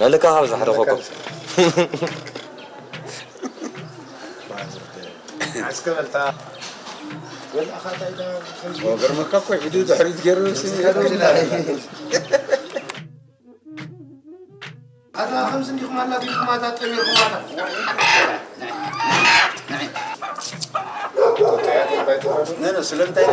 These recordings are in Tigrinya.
ናለካ ካብ ዝሓረኸኩም። ኣስከበልታ ወላኻ ታይዳ ገርመካ እኮ ኢዱ ድሕሪት ገይሩ ስም ይሄዱ ኣታ ከምዚ እንዲኹም ኣላ ቢልኩም ኣታ ጠሚርኩም ኣታ ስለምንታይ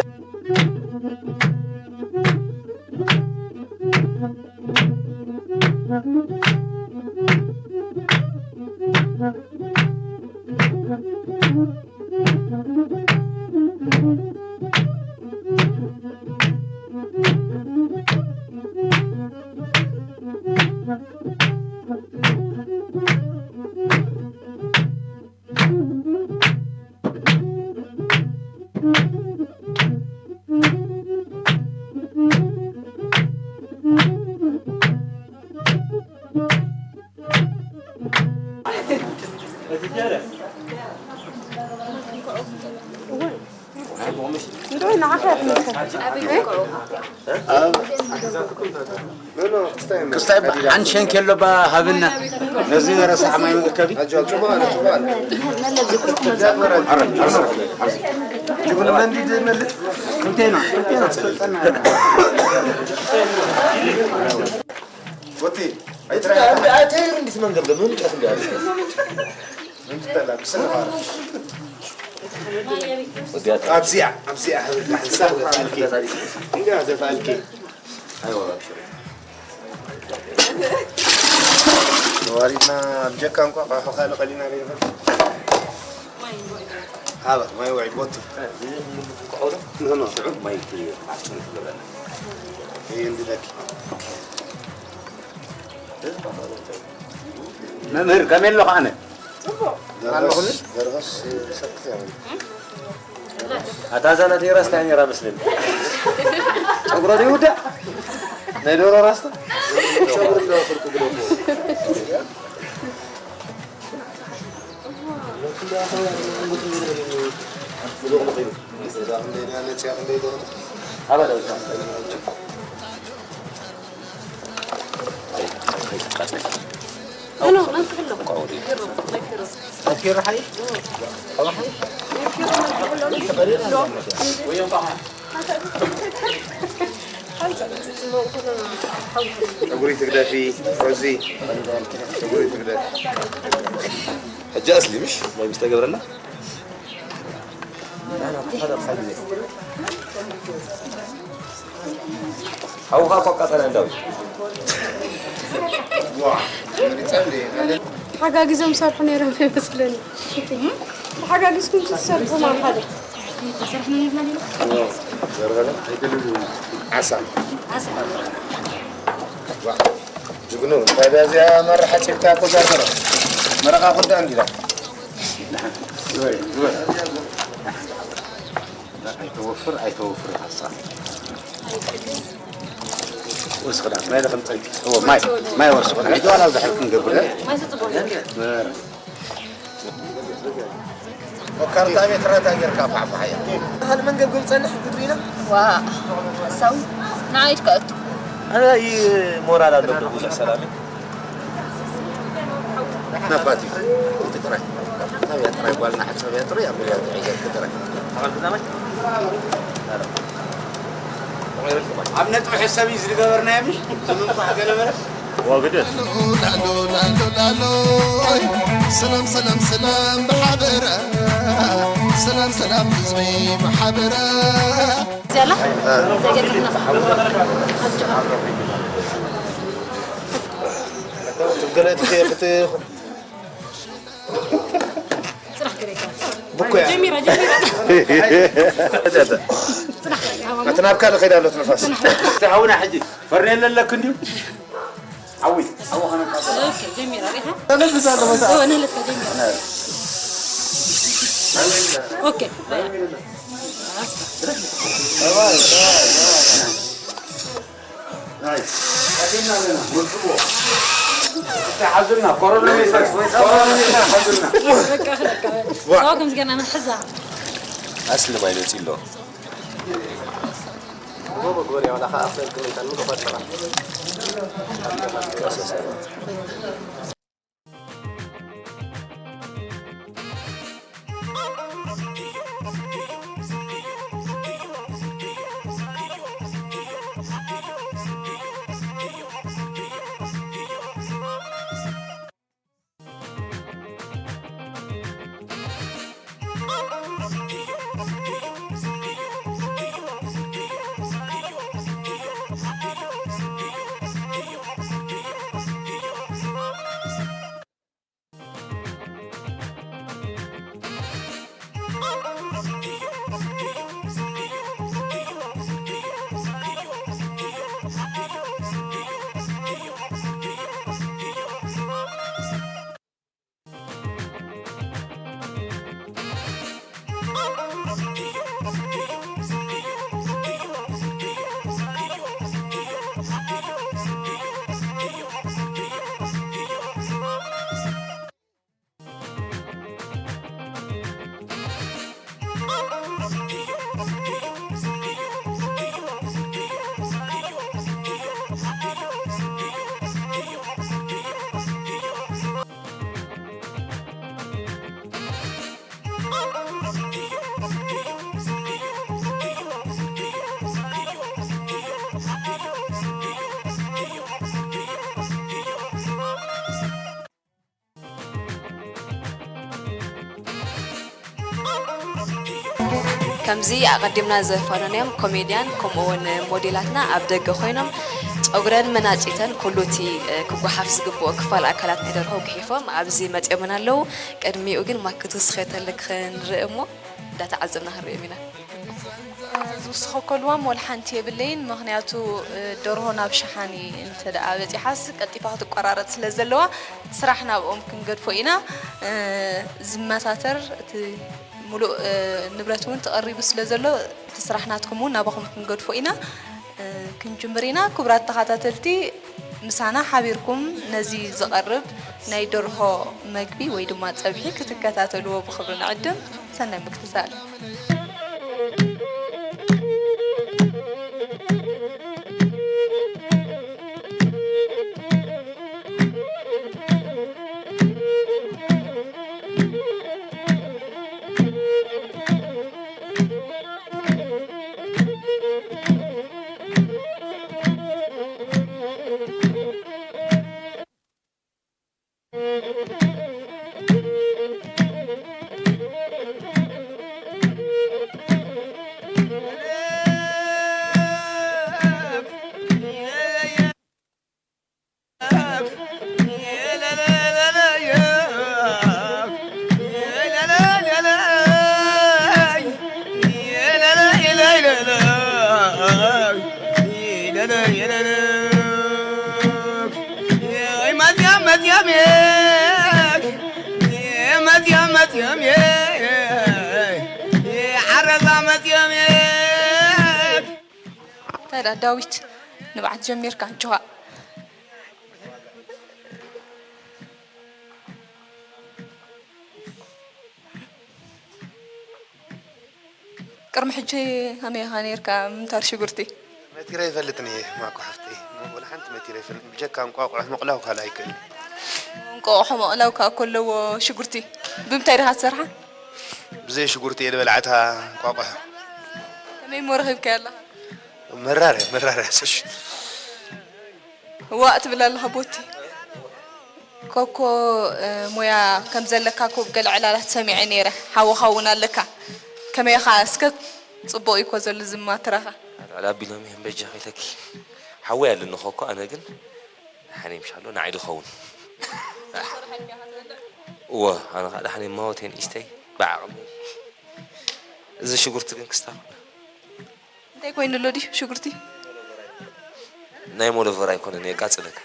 ንዓኻ ትምልከት። ክስታይ ሓንቲ ሸንክ የሎባ ሃብና ነዚ ረሳሕ ማይ መእከቢ ቦቲ ኣይትረይ እንዲት መንገድ ለምን ጫት እንዲያል ኣብዚኣ ኣብዚኣ ህብል ሓንሳብ ዘፋልኪ እንዲያ ዘፋልኪ ኣይዋ ኣብሽር ተዋሪድና ኣብ ጀካ እንኳ ቋሑ ካልእ ቀሊና ዘይንፈልጥ ሃባ ማይ ውዒ ቦቲ ቆሎ ሽዑ ማይ ክዓጽም ትገብረና ይንድደኪ መምህር ከመይ ኣለኹ ኣነ ደርሆስ ደርሆስ ሰክት ያለ ኣታ እዛ ናተይ ራስታ ነራ መስለኒ ጨጉሮ ዘይውዳእ ናይ ደሮ ራስታ ጨጉሪ እንዳወፈርኩ ግደፎ ጸጉሪ ትግደፊ ሮዚ ጸጉሪ ትግደፊ ሕጂ ኣስሊ ምሽ ማይ ምስ ተገብረላ ሓውኻ እኮ ኣቃጸለ እንዳው ተሓጋጊዞም ይሰርሑ ነይሮም ይመስለኒ። ተሓጋጊዝኩም ትሰርሑ ማለት ሓደ ዓሳ ጅግኑ እንታይ እዚኣ መራ ሓፂብካ እኮ ዛፈረ መረቓ ኮዳ እንዲላ ኣይተወፍር ኣይተወፍር ሓሳ ወስኽዳ ማይ ለኸምፀልኪ ማይ ማይ ወርስኹ ሕጂ ዋላ ዝሕል ክንገብር ካርታ ቤት ረታ ጌርካ ፋሕፋሕያ ባህል መንገድ ጎብፀንሕ ግድሪና ዋ ሓሳዊ ንዓይ ትከእቱ ኣይ ሞራል ኣለኩም ብዙሕ ሰላም ናባት እዩ። እቲ ጥራይ። ሓሳብያ ጥራይ፣ ጓልና ሓሳብያ ጥራይ፣ ኣብ ገዛ ጥራይ። ኣብ ነጥቢ ሕሰብ እዩ ዝገበርናዮ፣ ምሽ? ብምንፋሕ ገለ መለ? ዋግደ። ላሎ፣ ላሎ፣ ላሎ፣ ላሎ። ሰላም፣ ሰላም፣ ሰላም ብሓበራ። ሰላም፣ ሰላም ህዝቢ ብሓበራ። እዚኣ ኣላ? ደገ ክትነፋ። ትብገለ ትኸየ ክትኹ። ጽናሕ ገሬካ። ብኮያ። ጀሚራ፣ ጀሚራ። ጽናሕ ገሬካ፣ ሃባማ። እቲ ናብ ካልእ ከይዳ ኣሎት ንፋስ። ጽናሕ። እቲ ሓውና ሕጂ ፈርኔሎ ኣለክ እንድዩ? ሓዊ፣ ሓዊ ከነቃጽል። ኦኬ፣ ጀሚራ፣ ሪኻ? ተነፍስ ኣሎ ቦታ። እወ፣ ነህለካ፣ ጀሚራ። ኦኬ፣ ባይ። ተሓዙልና፣ ኮሮና ሜሳስ፣ ኮሮና ሜሳስ ሓዙልና። በቃ፣ በቃ፣ በቃ። ዋ። ሰው ከም ዝገና ንሕዛ። ኣስሊ ማይ መጺ ኣሎ። ከምዚ ኣቐዲምና ዘፋነናዮም ኮሜድያን ከምኡ እውን ሞዴላትና ኣብ ደገ ኮይኖም ጸጉረን መናጺተን ኩሉ እቲ፣ እ፣ ክጓሓፍ ዝግብኦ ክፋል ኣካላት ናይ ደርሆ ጉሒፎም ኣብዚ መጺኦምና ኣለዉ። ቅድሚኡ ግን ማኪ ትውስኸ ተልክ ክንርኢ እሞ እንዳተዓዘብና ክንርእዮም ኢና። ዝውስኸ ከልዋም ወላ ሓንቲ የብለይን፣ ምኽንያቱ፣ እ፣ ደርሆ ናብ ሸሓኒ እንተ ደኣ በጺሓስ ቀልጢፋ ክትቆራረጽ ስለ ዘለዋ፣ እቲ ስራሕ ናብኦም ክንገድፎ ኢና። እ፣ ዝመታተር እቲ ሙሉእ፣ እ፣ ንብረት እውን ተቐሪቡ ስለ ዘሎ፣ እቲ ስራሕ ናትኩም እውን ናባኹም ክንገድፎ ኢና። እ፣ ክንጅምር ኢና። ክቡራት ተኸታተልቲ፣ ምሳና ሓቢርኩም ነዚ ዝቐርብ ናይ ደርሆ መግቢ ወይ ድማ ጸብሒ ክትከታተልዎ ብኽብሪ ንዕድም። ሰናይ ምክትታል። ዓረዛ መጽዮም። ታዲያ ዳዊት ንብዓት ጀሚርካ እንጭዋ። ቅድሚ ሕጂ ከመይ ኢኻ ነይርካ ምምታር ሽጉርቲ? መቲረ ይፈልጥን እየ ማኮ ሓፍተይ። ወላ ሓንቲ መቲረ ይፈልጥን። ብጀካ እንቋቑሖ ምቕላው ካልእ ኣይክእልን። እንቋቑሖ ምቕላው ከኣ እኮ ኣለዎ ሽጉርቲ። ብምንታይ ዲኻ ትሰርሓ? ብዘይ ሽጉርቲ እየ ዝበልዓታ እንቋቑሖ። ከመይ እሞ ረኺብካያ ኣለኻ? መራር እያ፣ መራር እያ፣ ሰሽ። ዋእ ትብል ኣለኻ ቦቲ። ኮኮ፣ እ፣ ሞያ ከም ዘለካ ኮ ገለ ዕላላት ሰሚዐ ነይረ። ሓውኻ እውን ኣለካ። ከመይ ኢኻ እስከ? ጽቡቕ እዩ እኮ ዘሎ ዝማትራኻ። ኣልዓል ኣቢሎም እዮም በጃኺ ኢለኪ። ሓወይ ኣለኒ ኮኮ፣ ኣነ ግን ሓኔ ምሻሎ ንዓይ ድኸውን። እወ፣ ኣነ ኸኣ ደሓን እማወት እየ ንእሽተይ ብዓቕመይ። እዚ ሽጉርቲ ግን ክስታ እንታይ ኮይኑ ኣሎ ድዩ ሽጉርቲ? ናይ ሞለቨር ኣይኮነን የቃጽለካ።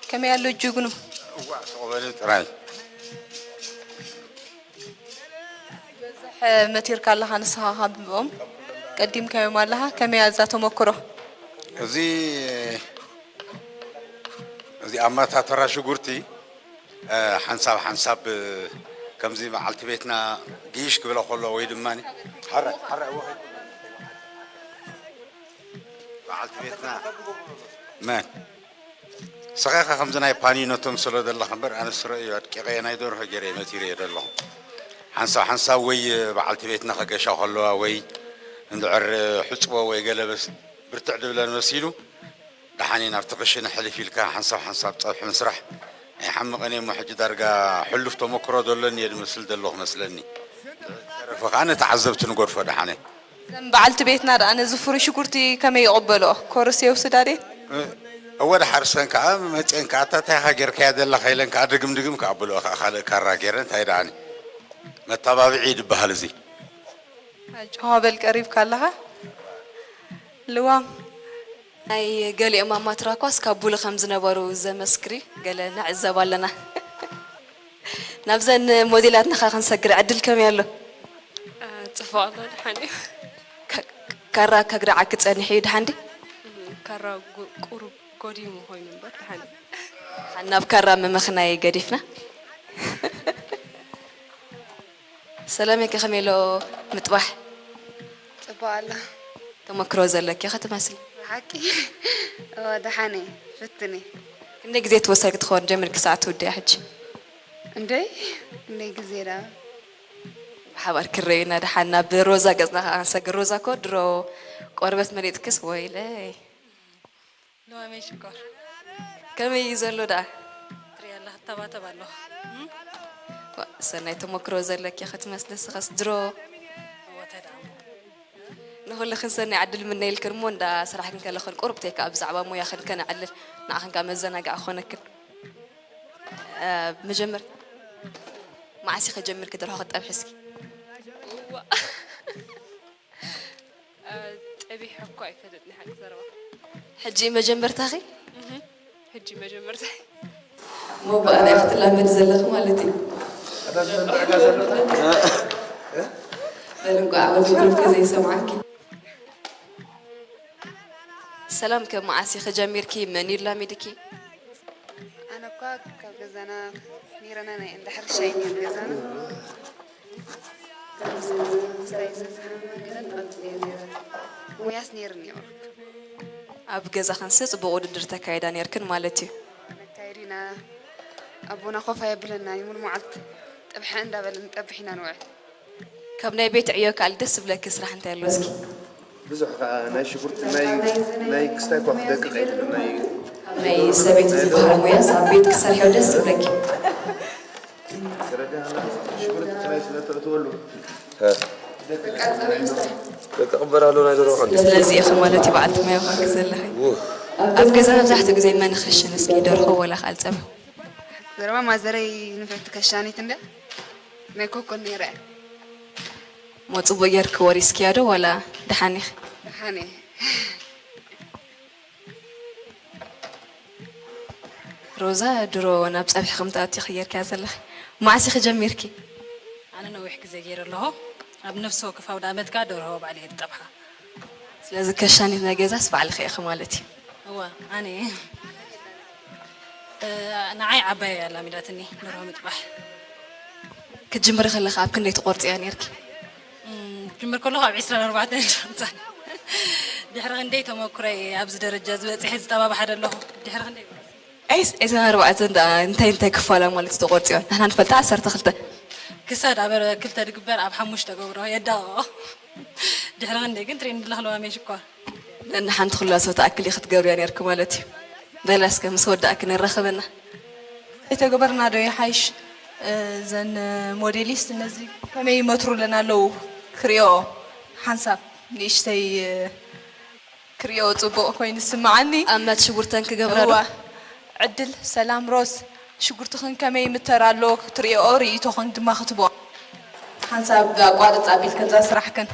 ከመይ ኣሎ ጅግኑ? እዋእ፣ ስቕ በሉ ጥራይ። በዝሕ መቲርካ ኣለኻ ንስኻ ካብ ብኦም ቀዲምካዮም ኣለኻ። ከመይ እያ እዛ ተመክሮ? እዚ፣ እዚ ኣመታተራ ሽጉርቲ፣ እ፣ ሓንሳብ ሓንሳብ፣ እ፣ ከምዚ በዓልቲ ቤትና ግይሽ ክብለ ከሎ ወይ ድማ ሓራይ፣ ሓራይ፣ ወኸይ። በዓልቲ ቤትና መን? ስኻ ኢኻ ከምዚ ናይ ፓኒኖ ተምስሎ ዘለኻ እምበር፣ ኣነ ስረ እዩ ኣድቂቐዮ፣ ናይ ደርሆ ገይረ መቲረዮ ዘለኹ። ሓንሳብ ሓንሳብ ወይ በዓልቲ ቤትና ከገሻ ከለዋ ወይ እንድዕር ሕጽቦ ወይ ገለ በስ ብርትዕ ድብለን መሲሉ፣ ደሓን እዩ ናብቲ ክሽነ ሕልፍ ኢልካ ሓንሳብ ሓንሳብ ጸብሒ ምስራሕ ኣይሓምቕን እየ እሞ፣ ሕጂ ዳርጋ ሕሉፍ ተመክሮ ዘሎኒ እየ ዝመስል ዘለኹ መስለኒ። ተረፈ ከኣ ንተዓዘብቲ ንገድፎ ደሓነ። እዘን በዓልቲ ቤትና ደኣ ነዚ ፍሩይ ሽጉርቲ ከመይ ይቕበልኦ? ኮርስ የውስዳ ድየን? እ፣ እወ፣ ደሓር ሰን ከኣ መጺአን ከኣ፣ "ኣታ እንታይ ኢኻ ጌርካያ ዘለኻ?" ኢለን ከኣ ድግም ድግም ከኣ ብልኦ ከኣ ካልእ ካራ ጌረን፣ እንታይ ደኣኒ መተባብዒ እዩ ዝበሃል እዚ። ጭዋ በል ቀሪብካ ኣለኻ። ልዋም። ናይ ገሊኦም ኣማትራ ኳስ ካብ ቡሉ ከም ዝነበሩ ዘመስክሪ ገለ ንዕዘብ ኣለና። ናብዘን ሞዴላትና ኸ ክንሰግር ዕድል ከመይ ኣሎ? አ፣ ጽቡቕ ኣሎ፣ ደሓን እዩ። ከ-፣ ካራ ከግርዓኪ ጸኒሑ እዩ፣ ደሓን ድዩ? እም፣ ካራ ጎ-፣ ቁሩብ ጎዲሙ ኮይኑ እምበር፣ ደሓን እዩ። ደሓን ናብ ካራ ምምኽናይ ገዲፍና። ሰላመይ፣ ከ ከመይ ኣሎ ምጥባሕ? ጽቡቕ ኣላ። ተመክሮ ዘለኪ ኢኺ ትመስሊ። ብሓቂ? እወ፣ ደሓን እየ። ፍትን እየ። ክንደይ ግዜ ትወሰድኪ ትኸውን ጀሚርኪ ክሳዕ ትውድኢ ሕጂ? እንደይ፣ ክንደይ ግዜ ደኣ? ብሓባር ክረዩና ደሓን ናብ ሮዛ ገጽና ከኣ ክንሰግር። ሮዛ እኮ ድሮ ቆርበት መሊጥክስ ወይለይ። ለዋመይ ሽኮር። ከመይ እዩ ዘሎ ደኣ? ትሪኢ ኣለኻ፣ ተባተብ ኣለኹ። እም? ዋ፣ ሰናይ ተመክሮ ዘለኪ ኢኺ ትመስሊ፣ ንስኻስ ድሮ። እወ፣ እንታይ ደኣ እሞ። ንኹልኽን ሰናይ ዕድል ምነየልክን እሞ፣ እንዳ ስራሕክን ከለኽን ቁሩብ ተይከኣ ብዛዕባ ሞያኽን ከነዕልል፣ ንዓኽን ከኣ መዘናግዒ ክኾነክን። እ፣ መጀመር-፣ መዓስ ኢኺ ጀሚርኪ ደርሆ ክትጠብሒ እስኪ? እዋ። እ፣ ጠቢሐ እኮ ኣይፈልጥን፣ ሓቂ ዘረባ። ሕጂ መጀመርታኺ? እህ፣ ሕጂ መጀመርታ። እሞ ብኣና ኢኺ ትላመዲ ዘለኺ ማለት እዩ። በል እንቋዕ ወዲ ግሩፕ ከዘይሰምዓኪ። ሰላም፣ ከ መዓስ ኢኺ ጀሚርኪ? መን እዩ ላሚድኪ? ኣነ እኳ ካብ ገዛና ነይረና ናይ እንዳ ሕርሻ እዩ ነይሩ ገዛና። ሙያስ ነይርኒ። ኣብ ገዛኽንሲ ጽቡቕ ውድድር ተካይዳ ነይርክን ማለት እዩ። ነካይድ ኢና። ኣቦና ኮፍ ኣየብለና እዩ፣ ሙሉ መዓልቲ ጥብሐ እንዳበለ ንጠብሕ ኢና ንውዕል። ካብ ናይ ቤት ዕዮ ካልእ ደስ ዝብለኪ ስራሕ እንታይ ኣሎ እስኪ? ብዙሕ ከኣ ናይ ሽጉርቲ ናይ፣ ናይ ክስታይ እኳ ክደቅቕ ኣይደልን። ናይ ካብ ናይ ሰበይቲ ዝበሃል ሙያስ ኣብ ቤት ክሰርሕዮ ደስ ዝብለኪ? ተረዳእና። ሽጉርቲ ጥራይ ስለ ተእትወሉ። እ። ደቅቕ እምበር ኣሎ ናይ ደርሆ ቀንዲ። ስለዚ ኢኺ ማለት እዩ በዓልቲ ሙያ ኮንኪ ዘለኺ። ው። ኣብ ገዛ መብዛሕትኡ ግዜ መን ይኽሽን እስኪ ደርሆ ወላ ካልእ ጸብሒ? ዘረባ ማዘረይ ንፍዕቲ ከሻኒት እንድያ። ናይ ኮኮን ነይረ። እሞ ጽቡቕ ጌርኪ ወሪስክያ ዶ ዋላ ደሓን ኢኺ? ደሓን እየ። ሮዛ፣ ድሮ ናብ ጸብሒ ከም ትኣትዊ ኢኺ ጌርክያ ዘለኺ። መዓስ ኢኺ ጀሚርኪ? ኣነ ነዊሕ ግዜ ገይረ ኣለኹ። ኣብ ነፍሲ ወከፍ ኣውደ ኣመት ከኣ ደርሆ ባዕለይ እየ ዝጠብሓ። ስለዚ ከሻኒት ናይ ገዛስ ባዕልኺ ኢኺ ማለት እዩ? እወ፣ ኣነ እየ። እ፣ ንዓይ ዓባይ እያ ኣላሚዳትኒ ደርሆ ምጥባሕ። ክትጅምሪ ከለኺ ኣብ ክንደይ ትቖርጽያ ኔርኪ? እም፣ ክጅምር ከለኹ ኣብ ዕስራን ኣርባዕተን ሸምሳን። ድሕሪ ክንደይ ተመኩሮ እየ ኣብዚ ደረጃ ዝበፂሐ ዝጠባብሓ ዘለኹ? ድሕሪ ክንደይ? ኣይስ ዒስራን ኣርባዕተን ደኣ እንታይ እንታይ ክፋላ ማለት ተቆርፂዋ? ንሕና ንፈልጣ ዓሰርተ ክልተ። ክሳድ ኣብ ክልተ ድግበር ኣብ ሓሙሽተ ገብሮ የዳቕቖ። ድሕሪ ክንደይ ግን ትሬንድ ለኽለዋ ሜሽ እኳ። ነንሓንቲ ክላሶ ትኣክል ክትገብርያ ነርኪ ማለት እዩ። በላ እስከ ምስ ወዳእኪ ነራኽበና። ኣይተገበርና ዶ ይሓይሽ? እዘን ሞዴሊስት ነዚ ከመይ ይመትሩለን ኣለዉ? ክሪኦ ሓንሳብ ንእሽተይ ክሪኦ ጽቡቕ ኮይኑ ይስምዓኒ። ኣብ መት ሽጉርተን ክገብራ ዶ? እዋ። ዕድል፣ ሰላም ሮዝ፣ ሽጉርትኽን ከመይ ይምተር ኣሎ ክትሪኦ ርእይቶኽን ድማ ክትቦ። ሓንሳብ ኣቋርጽ ኣቢልክን እዛ ስራሕክን።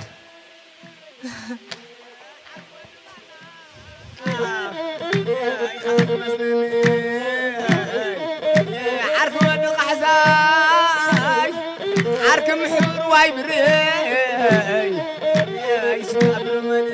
ዓርኪ ወዲ ቃሕሳይ፣ ዓርኪ ምሕሩዋይ ብርይ፣ ስጋብ ርመድ።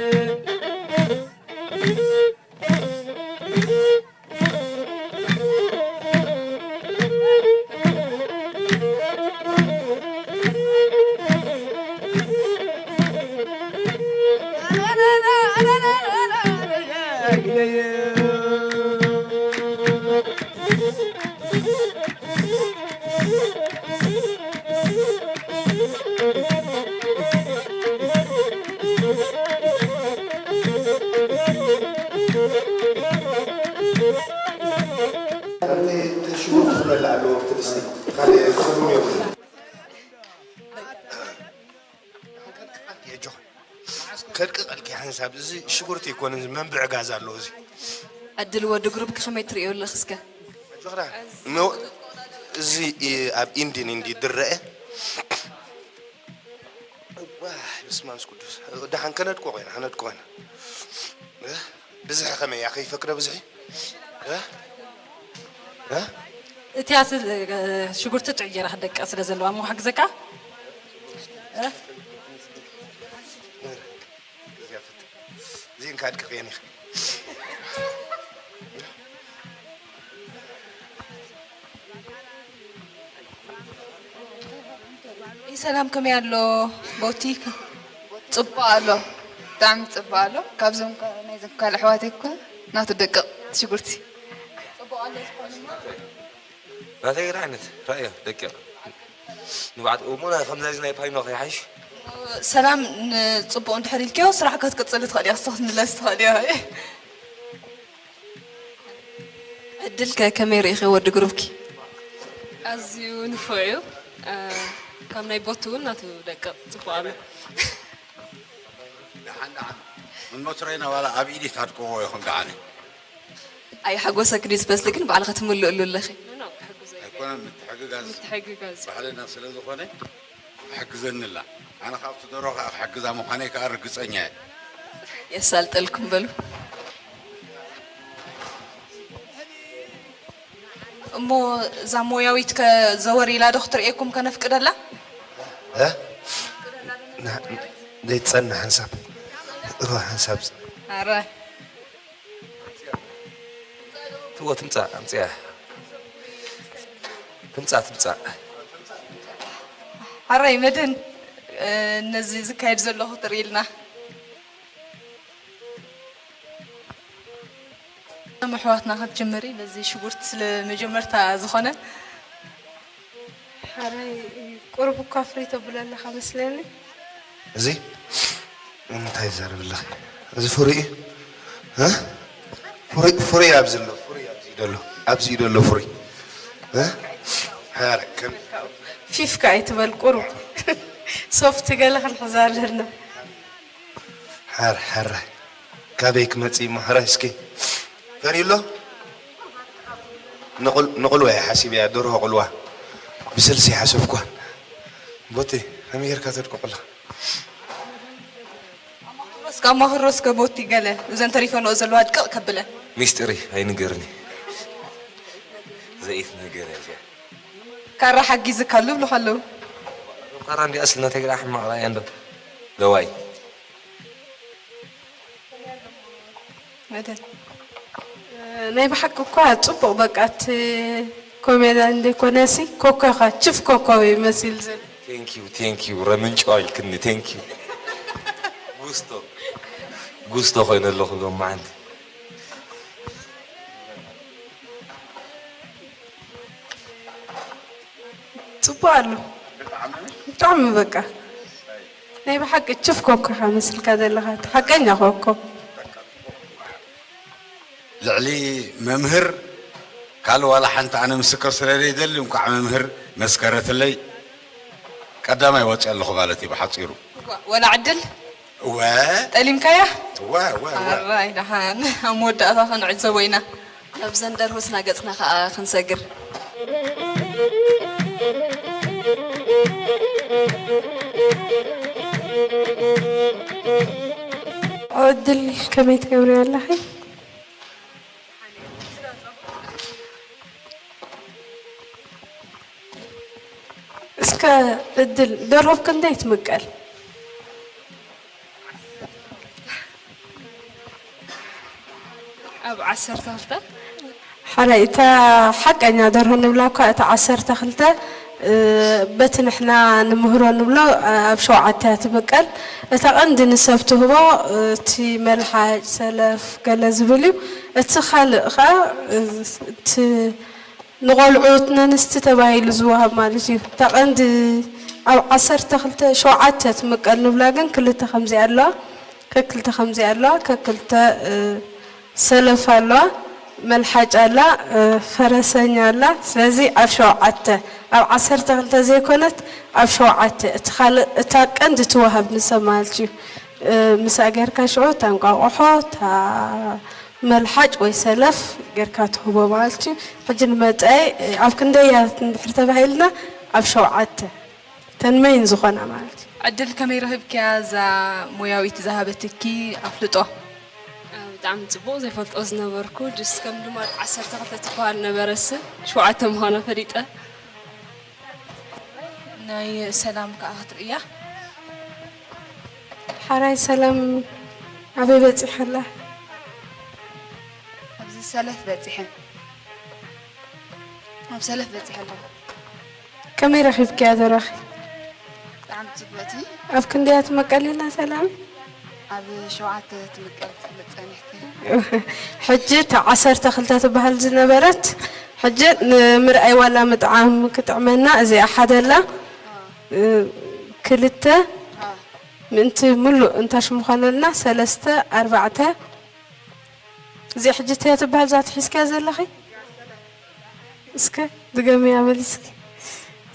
ከምቲ ሽጉርቲ ክመልእ ኣለዎ፣ ኣብቲ ድስቲ ካልእ ትርጉም የብሉን። የጆ፣ ከድቅቐልኪ ሓንሳብ፣ እዚ ሽጉርቲ ኣይኮነን፣ እዚ መንብዒ ጋዝ ኣለዎ እዚ። ዕድል ወዲ ግሩፕኪ ከመይ ትርእዮ ኣለኺ እስከ? ኣጆኽና፣ ኖ፣ እዚ እ፣ ኣብ ኢንዲን እንዲ ድረአ። ዋይ፣ በስመ ኣብ ቅዱስ። ደሓን ከነድቆ ኮይና፣ ከነድቆ ኮይና። እ? ብዝሒ ከመይ እያ? ከይፈቅደ ብዝሒ? እ? እ? እቲ ኣስ-፣ ሽጉርቲ ጥዑይ ጌራ ክትደቅቕ ስለ ዘለዋ፣ እሞ ክሕግዘካ? እ? እዚኣ ፈት-፣ እዚእን ካድቅቕየን ኢኻ። ሰላም፣ ከመይ ኣሎ ቦቲ? ጽቡቕ ኣሎ፣ ብጣዕሚ ጽቡቕ ኣሎ። ካብዞም ከ-፣ ናይዞም ካልእ ኣሕዋተይ እኮ ናቱ ደቅቕ ሽጉርቲ። ናተይ ገለ ዓይነት ራእዮ ደቂቕ ንባዕት እሞ ናይ ከምዚ ናይ ፓይኖ ከይሓይሽ። ሰላም፣ ንጽቡቕ እንድሕር ኢልክዮ ስራሕ ክትቅጽል ትኽእል ኢኻ፣ ንስኽ ክትምለስ ትኽእል ኢኻ። ዕድል ከ ከመይ ርኢኺ ወዲ ግሩፕኪ? ኣዝዩ ንፉዕ እዩ። እ፣ ካብ ናይ ቦቲ እውን ናቱ ደቅቕ ጽቡቕ ኣሎ። ደሓን ደሓን። እሞ ትረይና ዋላ ኣብ ኢዲት ኣድቅዎ ይኹን ደሓን እዩ። ኣይሓጎሰክን እዩ ዝመስል፣ ግን ባዕልኺ ትምልእሉ ኣለኺ። ኖ፣ ኖ፣ ክሕግዞ እየ። ኣይኮነን፣ ምትሕግጋዝ ምትሕግጋዝ። ባህልና ስለ ዝኾነ ክሕግዘኒ ኣላ። ኣነ ካብቲ ደሮ ከዓ ክሕግዛ ምዃነይ ከዓ ርግጸኛ እየ። የሳልጠልኩም በሉ። እሞ እዛ ሞያዊት ከ ዘወር ኢላ ዶ ክትርእየኩም ከነፍቅደላ? እ? ና-፣ ዘይትጸንሕ ሓንሳብ። እወ፣ ሓንሳብ። ኣረ። ትዎ ትምጻእ፣ ኣምጽያ። ትምጻእ፣ ትምጻእ። ኣረ፣ መድህን፣ እ፣ ነዚ ዝካየድ ዘሎ ክትርኢ ኢልና። እቶም ኣሕዋትና ክትጅምሪ፣ በዚ ሽጉርቲ ስለ መጀመርታ ዝኾነ። ሓራይ ቁሩብ እኳ ፍሪ ተብሎ ኣለኻ መስለኒ። እዚ እንታይ ይዛረብ ኣለኺ? እዚ ፍሩይ እዩ? እ? ፍሩይ፣ ፍሩይ ኣብዚ ኣሎ፣ ፍሩይ ኣብዚ ደሎ፣ ኣብዚ ደሎ ፍሩይ። እ? ሓረ፣ ከም ፊፍካ ኣይትበል ቁሩብ። ሶፍት ገለ ክንሕዛ ኣለና። ሓር፣ ሓር። ካበይ ክመጽእ እሞ ሓራይ እስኪ? ፈርዩ ኣሎ? ንቑል-፣ ንቑልዋ እየ ሓሲበያ፣ ደርሆ ቁልዋ። ብስልሲ ሓሰብኳ። ቦቲ፣ ከመይ ጌርካ ተድቅቑላ? እስከ ኣማኽሮ እስከ ቦቲ ገለ፣ እዘን ተሪፈንኦ ዘለዋ ድቅቕ ከብለን። ሚስጢሪ ኣይንገርኒ። ዘይት ነገር እያ እዚኣ። ካራ ሓጊዝካ ኣሉ ይብሉኻ ኣለዉ። ካራ እንዲኣ ስለ ናተይ ግዳ ሕማቕ ራእያ እንዶ። ለዋይ። መደን። ናይ ብሓቂ እኳ ጽቡቕ፣ በቃ እቲ ኮሜድያን ዘይኮነሲ ኮኮኻ፣ ችፍ ኮኮ ይመስል ዘሎ። ቴንክ ዩ፣ ቴንክ ዩ፣ ረምንጫዋ ኢልክኒ፣ ቴንክ ዩ። ጉስቶ። ጉስቶ ኮይነ ኣለኹ ሎማዓንቲ። ጽቡቕ ኣሎ። ብጣዕሚ በቃ ናይ ብሓቂ ችፍ ኮኮ ኢኻ መስልካ ዘለኻ፣ እቲ ሓቀኛ ኮኮ። ልዕሊ መምህር ካልእ ዋላ ሓንቲ ኣነ ምስክር ስለ ዘይደሊ እንኳዕ መምህር መስከረትለይ ቀዳማይ ወፂ ኣለኹ ማለት እዩ ብሓፂሩ። ወላ ዕድል እወ ጠሊምካያ? እወ እወ እወ ኣራይ ደሓን ኣብ መወዳእታ ክንዕዘቦ ኢና። ኣብ ዘንደርሁትና ገጽና ከኣ ክንሰግር። ዕድል ከመይ ትገብርዮ ኣለኺ? እስከ ዕድል ደርሆ ክንደይ ትምቀል? ኣብ ዓሰርተ ክልተ ሓራይ እታ ሓቀኛ ደርሆ ንብላ እኳ እታ ዓሰርተ ክልተ በቲ ንሕና ንምህሮ ንብሎ ኣብ ሸውዓተ እያ ትምቀል። እታ ቀንዲ ንሰብ ትህቦ እቲ መልሓጭ፣ ሰለፍ፣ ገለ ዝብል እዩ። እቲ ካልእ ኸዓ እቲ ንቆልዑት ነንስቲ ተባሂሉ ዝወሃብ ማለት እዩ። እታ ቀንዲ ኣብ ዓሰርተ ክልተ ሸውዓተ ትምቀል ንብላ ግን ክልተ ከምዚኣ ኣለዋ፣ ከክልተ ከምዚኣ ኣለዋ፣ ከክልተ ሰለፍ ኣለዋ፣ መልሓጭ ኣላ፣ ፈረሰኛ ኣላ። ስለዚ ኣብ ሸውዓተ ኣብ ዓሰርተ ክልተ ዘይኮነት ኣብ ሸውዓተ እቲ ካልእ እታ ቀንዲ ትወሃብ ንሰብ ማለት እዩ። ምስኣ ጌርካ ሽዑ እታ እንቋቑሖ እታ መልሓጭ ወይ ሰለፍ ጌርካ ትህቦ ማለት እዩ። ሕጂ ንመጻኢ ኣብ ክንደይ እያ እንድሕር ተባሂልና ኣብ ሸውዓተ እተን መይን ዝኾና ማለት እዩ። ዕድል ከመይ ረኺብክያ እዛ ሞያዊት ዝሃበትኪ ኣፍልጦ? ብጣዕሚ ፅቡቕ ዘይፈልጦ ዝነበርኩ ጅስ ከም ድማ ዓሰርተ ክልተ ትበሃል ነበረስ ሸውዓተ ምዃና ፈሊጠ። ናይ ሰላም ከዓ ክትርእያ ሓራይ ሰላም ኣበይ በፂሓ ኣላ? ኣብዚ ሰለፍ በፂሐ ኣብ ሰለፍ በፂሐ ኣለኹ። ከመይ ረኺብክያ ደራኺ? ብጣዕሚ ፅብቕቲ። ኣብ ክንደያ ትመቀል ኢላ ሰላም? ኣብ ሸውዓተ ትምቀል ትፍለጥ ፀኒሕቲ። ሕጂ እታ ዓሰርተ ክልተ ትበሃል ዝነበረት ሕጂ ንምርኣይ ዋላ ምጥዓም ክጥዕመና እዚኣ ሓደላ ክልተ ምእንቲ ሙሉእ እንታሽ ምዃነልና ሰለስተ ኣርባዕተ እዚኣ ሕጂ እተያ ትበሃል እዛ ትሒዝካያ ዘለኺ እስከ ድገምያ መሊስኪ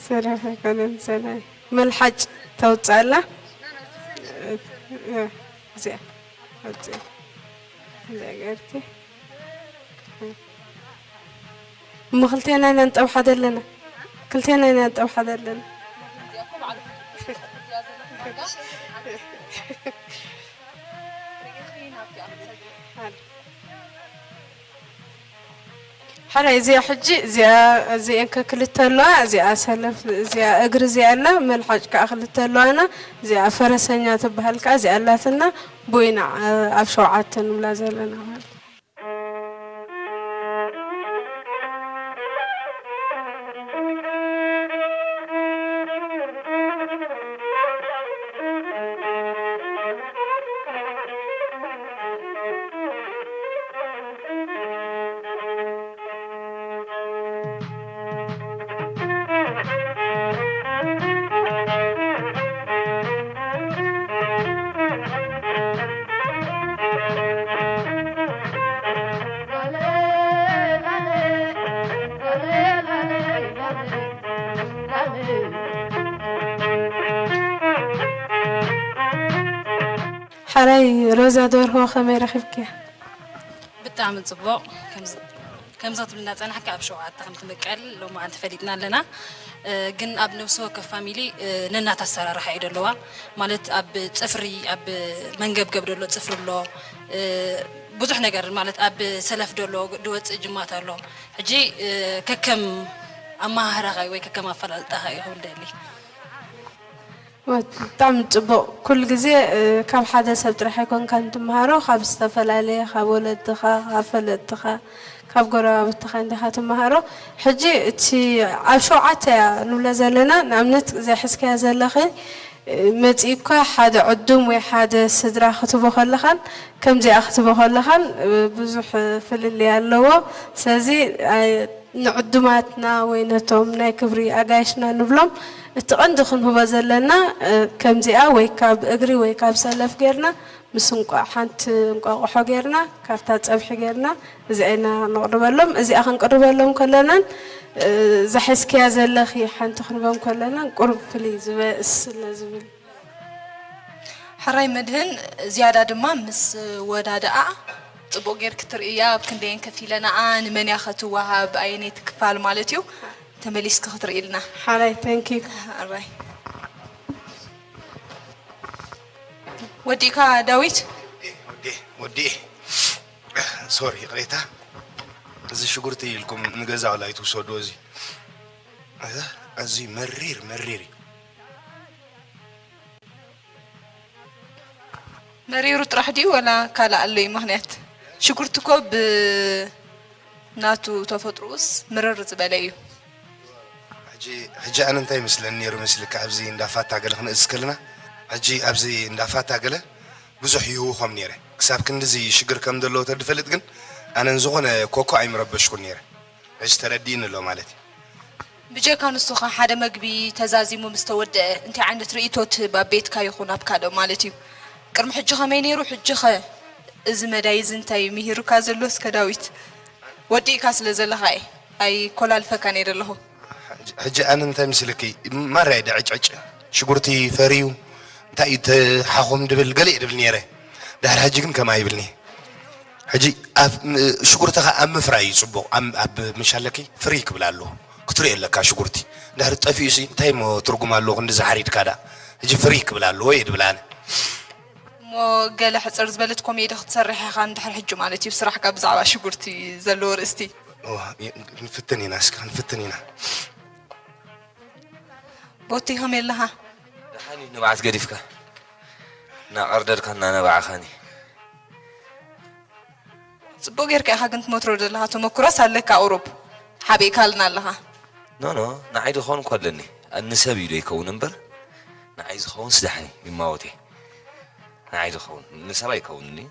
ሰለፍ ኣይኮነን ሰናይ መልሓጭ ተውፅኣላ እዚኣ ኣውፅእ እዚኣ ገርኪ እሞ ክልቴና ኢና ንጠብሓ ዘለና ክልቴና ኢና ንጠብሓ ዘለና ሓራይ እዚኣ ሕጂ እዚኣ እዚኤን ከ ክልተ ኣለዋ እዚኣ ሰለፍ እዚኣ እግሪ እዚኣ ኣላ መልሓጭ ከዓ ክልተ ኣለዋና እዚኣ ፈረሰኛ ትበሃል ከዓ እዚኣ ኣላትና ብኡ ኢና ኣብ ሸውዓተ ንብላ ዘለና ማለት ሓራይ ሮዛ ደርሆ ከመይ ረኺብክያ? ብጣዕሚ ፅቡቕ ከምዛ ትብልና ፀናሕካ ኣብ ሸውዓተ ከም ትምቀል ሎማዓንቲ ፈሊጥና ኣለና። ግን ኣብ ነብሲ ወከፍ ፋሚሊ ነናት ኣሰራርሓ እዩ ደለዋ ማለት ኣብ ፅፍሪ ኣብ መንገብገብ ደሎ ፅፍሪ ኣሎ ብዙሕ ነገር ማለት ኣብ ሰለፍ ደሎ ድወፅእ ጅማት ኣሎ ሕጂ ከከም ኣመሃህራኻ ወይ ከከም ኣፈላልጣኻ እዩ ክብል ደሊ ብጣዕሚ ፅቡቕ ኩሉ ግዜ ካብ ሓደ ሰብ ጥራሕ ኣይኮንካን ትመሃሮ ካብ ዝተፈላለየ ካብ ወለድኻ ካብ ፈለጥትኻ ካብ ጎረባብትኻ እንዲኻ ትመሃሮ ሕጂ እቲ ኣብ ሸውዓተ እያ ንብሎ ዘለና ንኣብነት እዚኣ ሕዝካያ ዘለኺ መጺእኳ ሓደ ዕዱም ወይ ሓደ ስድራ ክትቦ ከለኻን ከምዚኣ ክትቦ ከለኻን ብዙሕ ፍልልይ ኣለዎ። ስለዚ ንዕዱማትና ወይ ነቶም ናይ ክብሪ ኣጋይሽና ንብሎም እቲ ቀንዲ ክንህቦ ዘለና ከምዚኣ ወይ ካብ እግሪ ወይ ካብ ሰለፍ ጌርና ምስ እንቋ ሓንቲ እንቋቑሖ ጌርና ካብታ ጸብሒ ጌርና እዚኣ ኢና ነቕርበሎም። እዚኣ ክንቅርበሎም ከለናን እዛ ሒዝክያ ዘለኺ ሓንቲ ክንቦም ከለናን ቁሩብ ፍልይ ዝበ ስለ ዝብል። ሕራይ መድህን ዝያዳ ድማ ምስ ወዳድኣ ጽቡቕ ጌርኪ ትርእያ ኣብ ክንደየን ከፊለናኣ ንመን እያ ከትወሃብ ኣየነይቲ ክፋል ማለት እዩ ተመሊስኪ ክትርእይልና። ሓራይ thank you። ሕራይ ወዲእካ ዳዊት። ወዲ ወዲ sorry ይቕሬታ። እዚ ሽጉርቲ ኢልኩም ንገዛ ዋላ ኣይትውሰድዎ። እዚ እዚ መሪር መሪር እዩ። መሪሩ ጥራሕ ድዩ ወላ ካልእ ኣሎ እዩ ምኽንያት? ሽጉርቲ እኮ ብ ናቱ ተፈጥሮኡስ ምርር ዝበለ እዩ። ሕጂ ሕጂ ኣነ እንታይ ይመስለኒ ነይሩ መስልካ ኣብዚ እንዳ ፋታ ገለ ክንእዝ ከለና ሕጂ ኣብዚ እንዳ ፋታ ገለ ብዙሕ ይህውኾም ነይረ ክሳብ ክንድዚ ሽግር ከም ዘለዎ ተድፈልጥ ግን ኣነ ንዝኾነ ኮኮ ኣይምረበሽኩን ነይረ። ሕጂ ተረዲእኒ ኣሎ ማለት እዩ። ብጀካ ንሱ ኸ ሓደ መግቢ ተዛዚሙ ምስ ተወደአ እንታይ ዓይነት ርእይቶ ትህብ ኣብ ቤትካ ይኹን ኣብ ካልእ ማለት እዩ? ቅድሚ ሕጂ ኸመይ ነይሩ ሕጂ ኸ እዚ መዳይ እዚ እንታይ ምሂሩካ ዘሎ እስከ ዳዊት? ወዲእካ ስለ ዘለኻ እየ ኣይኮላልፈካን እየ ዘለኹ። ሕጂ ኣነ እንታይ ምስልኪ ማራ እየ ድዕጭዕጭ ሽጉርቲ ፈርዩ እንታይ እዩ ተሓኹም ድብል ገለ እየ ድብል ነይረ። ድሕሪ ሕጂ ግን ከምኣ ይብልኒ። ሕጂ ሽጉርቲ ኸ ኣብ ምፍራይ እዩ ፅቡቕ። ኣብ ምሻለኪ ፍሪ ክብል ኣለዎ ክትሪኦ ኣለካ ሽጉርቲ ድሕሪ ጠፊኡ ሲ እንታይ ሞ ትርጉም ኣለዎ ክንዲ ዝሓሪድካ ዳ ሕጂ ፍሪ ክብል ኣለዎ እየ ድብል ኣነ። እሞ ገለ ሕፅር ዝበለት ኮሜዲ ክትሰርሕ ኢኻ እንድሕር ሕጂ ማለት እዩ ስራሕካ ብዛዕባ ሽጉርቲ ዘለዎ ርእስቲ። እዋ፣ ይ- ክንፍትን ኢና እስኪ ክንፍትን ኢና። ቦቲ ከመይ ኣለኻ? ደሓን እዩ ንብዓት ገዲፍካ እናቐርደድካ እናነባዕኻኒ። ፅቡቅ ጌርካ ኢኻ ግን ትመትሮ ዘለኻ ተመኩሮስ ኣለካ ቁሩብ ሓቢእካልና ኣለኻ። ኖኖ ንዓይ ዝኸውን እኮ ኣለኒ ንሰብ እዩ ዶ ይከውን እምበር ንዓይ ዝኸውን ስዳሕኒ ይማወት እየ ንዓይ ዝኸውን ንሰብ ኣይከውንን እዩ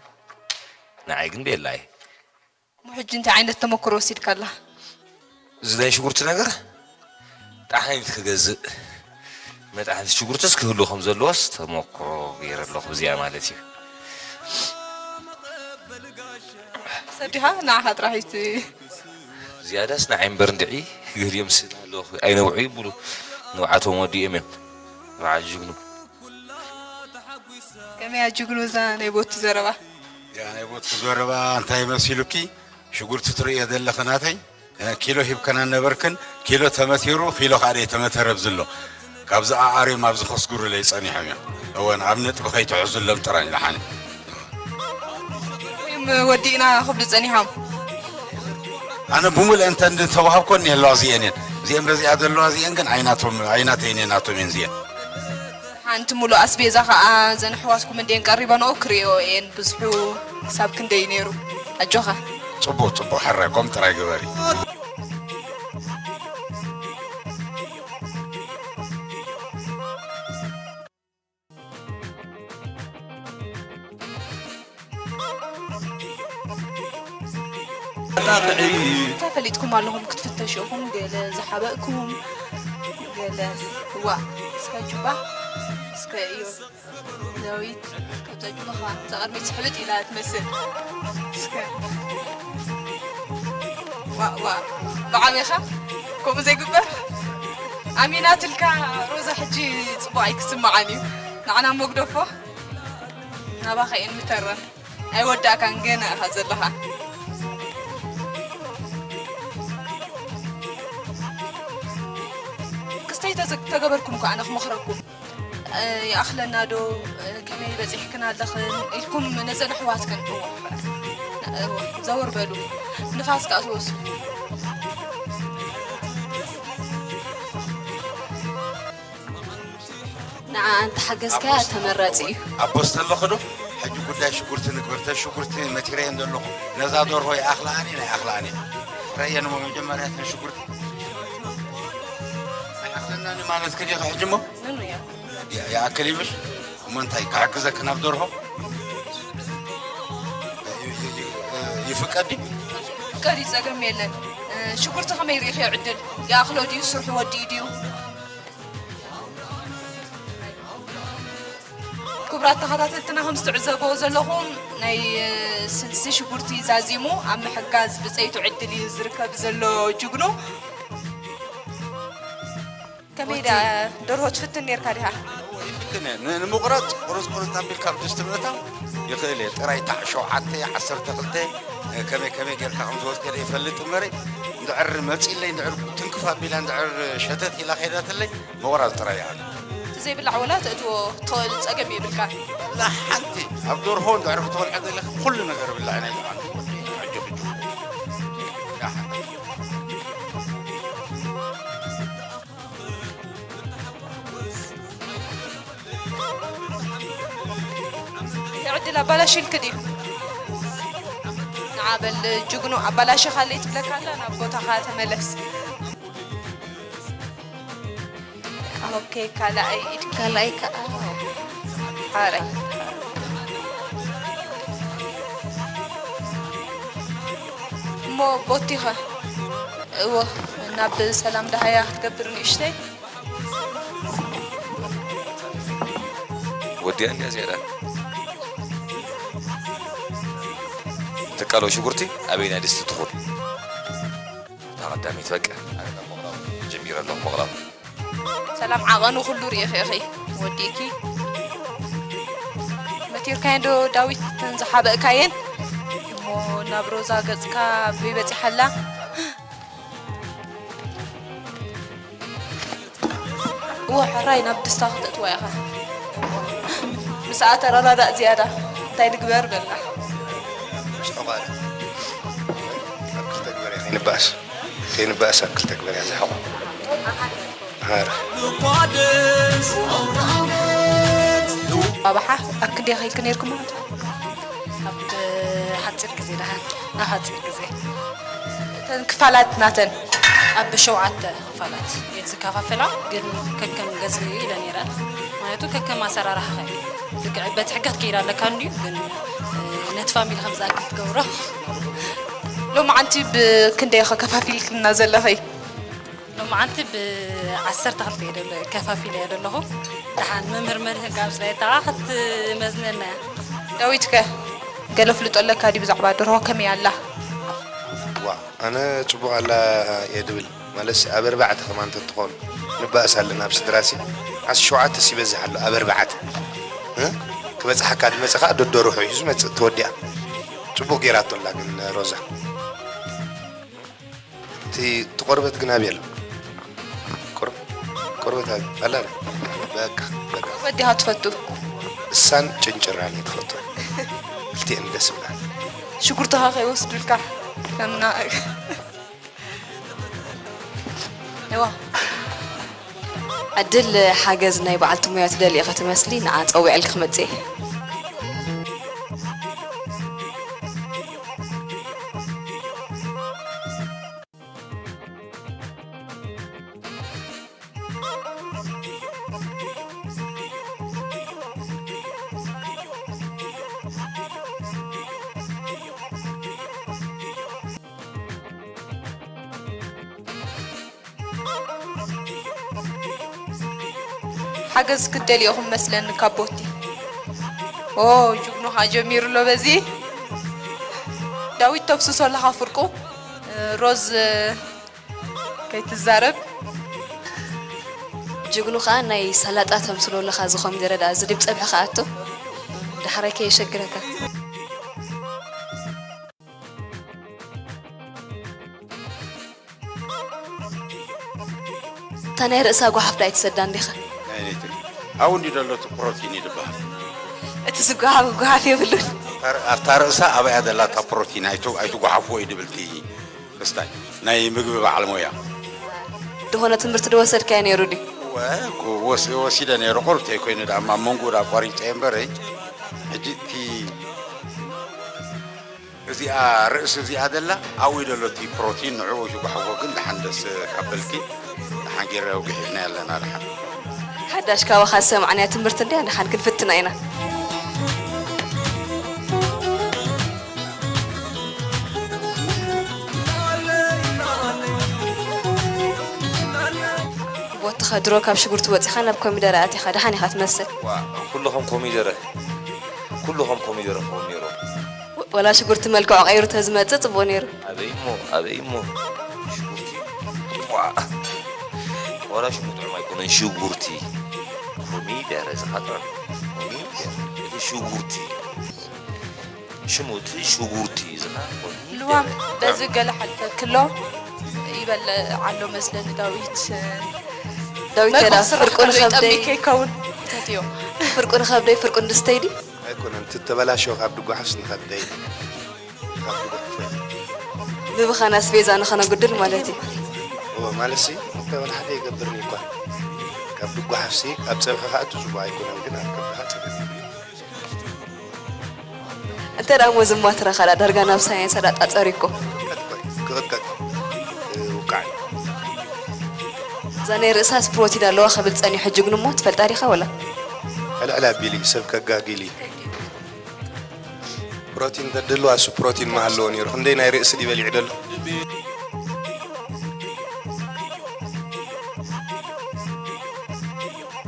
ንዓይ ግን ቤላ እየ እሞ ሕጂ እንታይ ዓይነት ተመኩሮ ወሲድካ ኣለኻ እዚ ናይ ሽጉርቲ ነገር ጣሓኒት ክገዝእ መጣሕንቲ ሽጉርትስ ክህሉ ከም ዘለዎስ ተመኩሮ ገይረ ኣለኹ ብዚኣ ማለት እዩ ሰዲኻ ንዓኻ ጥራሕ እዩ ዝያዳስ ንዓይ እምበር እንድዒ ገሊኦም ስእሊ ኣለኹ ኣይነብዑ ይብሉ ንብዓቶም ወዲኦም እዮም በዓል ጅግኑ ከመይ ኣጅግኑ እዛ ናይ ቦቲ ዘረባ እያ ናይ ቦቲ ዘረባ እንታይ መሲሉኪ ሽጉርቲ ትርእዮ ዘለኺ ናተይ ኪሎ ሂብከና ነበርክን ኪሎ ተመቲሩ ኪሎ ከዓ ደይ ተመተረ ብዝሎ ካብዚ ኣኣርዮም ኣብዚ ከስጉሩለይ ፀኒሖም እዮም እወን ኣብ ነጥቢ ከይትሕዙሎም ጥራይ ንሓኒ ወዲእና ክብሉ ፀኒሖም ኣነ ብሙሉእ እንተ እንድተዋሃብኮ እኒሀለዋ እዚአን እየን እዚአን በዚኣ ዘለዋ እዚአን ግን ኣይናቶም ኣይናተይን እየ ናቶም እየን እዚአን ሓንቲ ሙሉእ ኣስቤዛ ከዓ ዘን ኣሕዋትኩም እንዴን ቀሪበንኦ ክርእዮ እየን ብዝሑ ክሳብ ክንደይ ነይሩ ኣጆኻ ፅቡቅ ፅቡቅ ሕራይ ኮም ጥራይ ግበሪ እንታይ ፈሊጥኩም ኣለኹም ክትፍተሹ ኢኹም ገለ ዝሓበእኩም ገለ እዋ እስከ ጁባ እስከ እዩ ዳዊት ካብዛ ጁባ ከ እዛ ቅድሚት ስሕብጥ ኢላ ትመስል እስከ ዋ ዋ ብዓበኻ ከምኡ ዘይግበር ኣሚናትልካ ሮዛ ሕጂ ፅቡቅ ኣይክስምዓን እዩ ንዓና መግደፎ ናባኻ እየን ምተረን ኣይወዳእካን ገና ኢኻ ዘለኻ ክስተይ ተገበርኩም ከ ኣነ ክመኽረኩም ይኣኽለና ዶ ከመይ በፂሕክን ኣለኽን ኢልኩም ነዘን ኣሕዋትክን ዘወር በሉ ንፋስ ከኣ ትወስዱ ንዓኣ እንተሓገዝካያ ተመራፂ እዩ ኣቦስ ተለኹ ዶ ሕጂ ጉዳይ ሽጉርቲ ንግበር ተ ሽጉርቲ መቲረየን ዘለኹ ነዛ ደርሆ ይኣኽልኣን እየን ኣይኣኽልኣን እየን ረየን እሞ መጀመርያ ተን ሽጉርቲ ኣይኣኽለናኒ ማለት ክዲኺ ሕጂ እሞ ንኑ እያ ይኣክል ይብል። እሞ እንታይ ክሕግዘኪ ናብ ደርሆ? ይፍቀድ ድዩ? ፍቀድ እዩ፣ ጸገም የለን። ሽጉርቲ ከመይ ርኢኽዮ ዕድል? ይኣኽሎ ድዩ? ስርሑ ወዲኡ ድዩ? ክቡራት ተኸታተልትና፣ ከም ዝትዕዘብዎ ዘለኹም፣ ናይ ስልሲ ሽጉርቲ ዛዚሙ ኣብ ምሕጋዝ ብጸይቱ ዕድል እዩ ዝርከብ ዘሎ ጅግኑ። ከመይ ደኣ ደርሆ ትፍትን ኔርካ ዲኻ? ይፍትን እየ። ን-፣ ንምቑራጽ ቁርጽ ቁርጽ ኣቢልካ ኣብ ድስቲ ምእታው ይኽእል እየ። ጥራይ ታዕ ሸውዓተ፣ ዓሰርተ ክልተ፣ ከመይ ከመይ ጌርካ ከም ዝወስደ ይፈልጥ እምበሪ፣ እንድዕር መጺለይ፣ እንድዕር ትንክፍ ኣቢላ፣ እንድዕር ሸተት ኢላ ከይዳትለይ፣ ምቑራጽ ጥራይ እያ። እቲ ዘይብላዕ ወላ ተእትዎ ትኽእል፣ ጸገም የብልካ። ላ ሓንቲ ኣብ ደርሆ እንድዕር ክትበልዖ ዘለኻ ኩሉ ነገር ብላዕ ናይ በዓል ሕጂ ሕጂ። ላ ሓንቲ። ዕድል ኣባላሽልክ ድዩ? ንዓ በል ጅግኑ፣ ኣባላሽኻለይ ትብለካ ኣላ፣ ናብ ቦታኻ ተመለስ። ኦኬ፣ ካልኣይ ኢድኪ። ካልኣይ ከኣ። ሓራይ። እሞ ቦቲኸ? እወ፣ ናብ ሰላም ደሃያ ክትገብር ንእሽተይ። ወዲኣ እንድያ ዝያዳ። ተቃሎ ሽጉርቲ ኣበይና ድስቲ ትኹን? እታ ቀዳመይቲ በቃ። ኣነ ናብ ምቕራብ ጀሚረ ኣለኹ ምቕራብ። ሰላም ዓቐኑ ኩሉ ርኢኺ ኢኺ ወዲእኪ። መቲርካየን ዶ ዳዊት እተን ዝሓበእካየን? እሞ ናብ ሮዛ ገጽካ በይበጺሓላ? እወ፣ ሕራይ ናብ ድስታ ክተእትዋ ኢኻ። ምስኣ ተረዳዳእ ዝያዳ። እንታይ ንግበር በላ። ጽቡቕ ኣለ። ኣብ ክልተ ግበር ኢኻ። ከይንበኣስ። ከይንበኣስ ኣብ ክልተ ግበር እያ ዝሓቑ። ሃር። ባባሓ ኣብ ክንደይ ከይልክ ነይርኩም ማለት እዩ? ኣብ ሓጺር ግዜ ደሓን፣ ኣብ ሓጺር ግዜ። እተን ክፋላት ናተን? ኣብ ሸውዓተ ክፋላት እየን ዝከፋፈላ፣ ግን ከከም ገዝኡ ኢለ ነይረ። ምክንያቱ ከከም ኣሰራርሓ እዩ። ልክዕ በቲ ሕጊ ክትከይድ ኣለካ እንድዩ፣ ግን፣ እ፣ ነቲ ፋሚሊ ከም ዝኣክል ትገብሮ። ሎማዓንቲ ብክንደይ ኢኸ ከፋፊልክልና ዘለኺ? ሎማዓንቲ ብዓሰርተ ክልተ እየ ደለ-፣ ከፋፊለ እየ ደለኹ። ደሓን መምህር መድህን ካብ ስለ እታ ክትመዝነና እያ። ዳዊት ከ ገለ ፍልጦ ኣለካ ድዩ ብዛዕባ ደርሆ ከመይ ኣላ? ዋ፣ ኣነ ጽቡቕ ኣላ እየ ድብል። ማለትሲ ኣብ ኣርባዕተ ከማን እንተትኾኑ ንባእስ ኣለና ኣብ ስድራሲ። ዓሰርተ ሸውዓተ ሲ ይበዝሕ ኣሎ ኣብ ኣርባዕተ። እ? ክበጽሓካ ድመጽእ ከኣ ደደርሆ እዩ ዝመጽእ ተወዲኣ። ጽቡቕ ጌራቶ ኣላ ግን ሮዛ። እቲ፣ እቲ ቆርበት ግን ኣበይ ኣሎ? ቆር-፣ ቆርበት ኣበይ? ኣላ ዶ? በቃ፣ በቃ። ወዲኻ ትፈቱ? እሳን ጭንጭራን እየ ትፈቱ። ክልቲኤን ደስ ይብላ። ሽጉርትኻ ከይወስዱልካ። ከምና-፣ እዋ። ዕድል ሓገዝ ናይ በዓልቲ ሞያ ትደልዪ ኢኺ ትመስሊ፣ ንዓ ጸዊዐልኪ ክመጽእ እየ። ሓገዝ ክትደልዩ ኢኹም መስለኒ ካብ ቦቲ። ኦ፣ ጅግኑ ኸዓ ጀሚሩ ኣሎ በዚ። ዳዊት ተፍስሶ ኣለኻ ፍርቁ። ሮዝ ከይትዛረብ። ጅግኑ ኸዓ ናይ ሰላጣ ተምስሎ ኣለኻ፣ እዚ ኮሚደረ ደኣ እዚ ድብ ጸብሒ ክኣቱ። ዳሕራይ ከየሸግረካ። እታ ናይ ርእሳ ጓሓፍ ዳኣ ኣይትሰዳን ዲኻ? ናይ ለይቲ። ኣብኡ እንዲ ዘሎ እቲ ፕሮቲን እዩ ዝበሃል። እቲ ዝጓሓፍ ጓሓፍ የብሉን። ኣብታ ር-፣ ኣብታ ርእሳ ኣብኣ ዘላ እታ ፕሮቲን ኣይቱ-፣ ኣይትጓሓፍዎ እዩ ድብል እቲ ክስታይ። ናይ ምግቢ በዓል ሞያ። ዝኾነ ትምህርቲ ዶ ወሰድካዮ ነይሩ ድዩ? ወ-፣ ወስ-፣ ወሲደ ነይሩ፣ ቁሩብ ተይኮይኑ ደኣ፣ ኣብ መንጎኡ ደኣ ኣቋሪጸ እየ እምበረይ። ሕጂ እቲ እዚኣ ርእሲ እዚኣ ዘላ ኣብኡ ዘሎ እቲ ፕሮቲን ንዕኡ ዝጓሕጎ ግን ደሓን ደስ ካብ በልኪ ደሓን ጌረ ኣውጊሒሕና ኣለና ደሓን። ሓዳሽ ካባኻ ዝሰማዕናያ ትምህርቲ እንድያ፣ ደሓን ክንፍትና ኢና። ቦትኻ ድሮ ካብ ሽጉርቲ ወጺኻ ናብ ኮሚደረ ኣቲኻ፣ ደሓን ኢኻ ትመስል። ዋ፣ ኩሉ ከም ኮሚደረ፣ ኩሉ ከም ኮሚደረ ክኸውን ነይሩ። ወላ ሽጉርቲ መልክዑ ቀይሩ ተዝመጽእ ጽቡቕ ነይሩ። ኣበይ እሞ፣ ኣበይ እሞ፣ ሽጉርቲ፣ ዋ፣ ወላ ሽሙ ጥዑም ኣይኮነን፣ ሽጉርቲ። ኮሚደረ ዝኻ ጥዑም፣ ኮሚደረ፣ እቲ ሽጉርቲ። ሽሙ እቲ ሽጉርቲ እዩ ዝኻ፣ ኮሚደረ። ልዋም በዚ ገለ ሓተክሎ ይበልዕ ኣሎ መስለኒ ዳዊት። ዳዊት መግቢ ተዳ ስራሕ ፍርቁ ከሎ ንኸብደይ ይጠሚ ከይከውን። እንተትዮ። ፍርቁ ንኸብደይ፣ ፍርቁ ንድስተይ ድዩ? ኣይኮነን፣ እቲ ተበላሸወ ካብ ድጓ ሓፍስ ንኸብደይ። ካብ ድጓ ሓፍስ። ምብኻን ኣስቤዛ ንኸነጉድል ማለት እዩ። እወ፣ ማለትሲ፣ እንተ ወላ ሓደ ይገብርኒ እኳ። ካብ ድጓ ሓፍሲ፣ ኣብ ጸብሒ ከኣ እቲ ጽቡቕ ኣይኮነን፣ ግን ኣብ ከብድኻ ጸገም። እንተ ደኣ እሞ ዝማትረ ኸላ ዳርጋ ናብ ሳይንስ ኣዳጣ ጸሪኮ። ክቕጥቀጥ፣ ውቃዕ። እዛ ናይ ርእሳስ ፕሮቲን ኣለዋ ክብል ጸኒሑ ጅግኑ እሞ ትፈልጣ ዲኻ ወላ? ሕልሕል ኣቢሊ ሰብ ከጋግሊ። ፕሮቲን ተድልዋ እሱ ፕሮቲን ምሃለዎ ነይሩ። ክንደይ ናይ ርእሲ ድዩ በሊዑ ደሎ?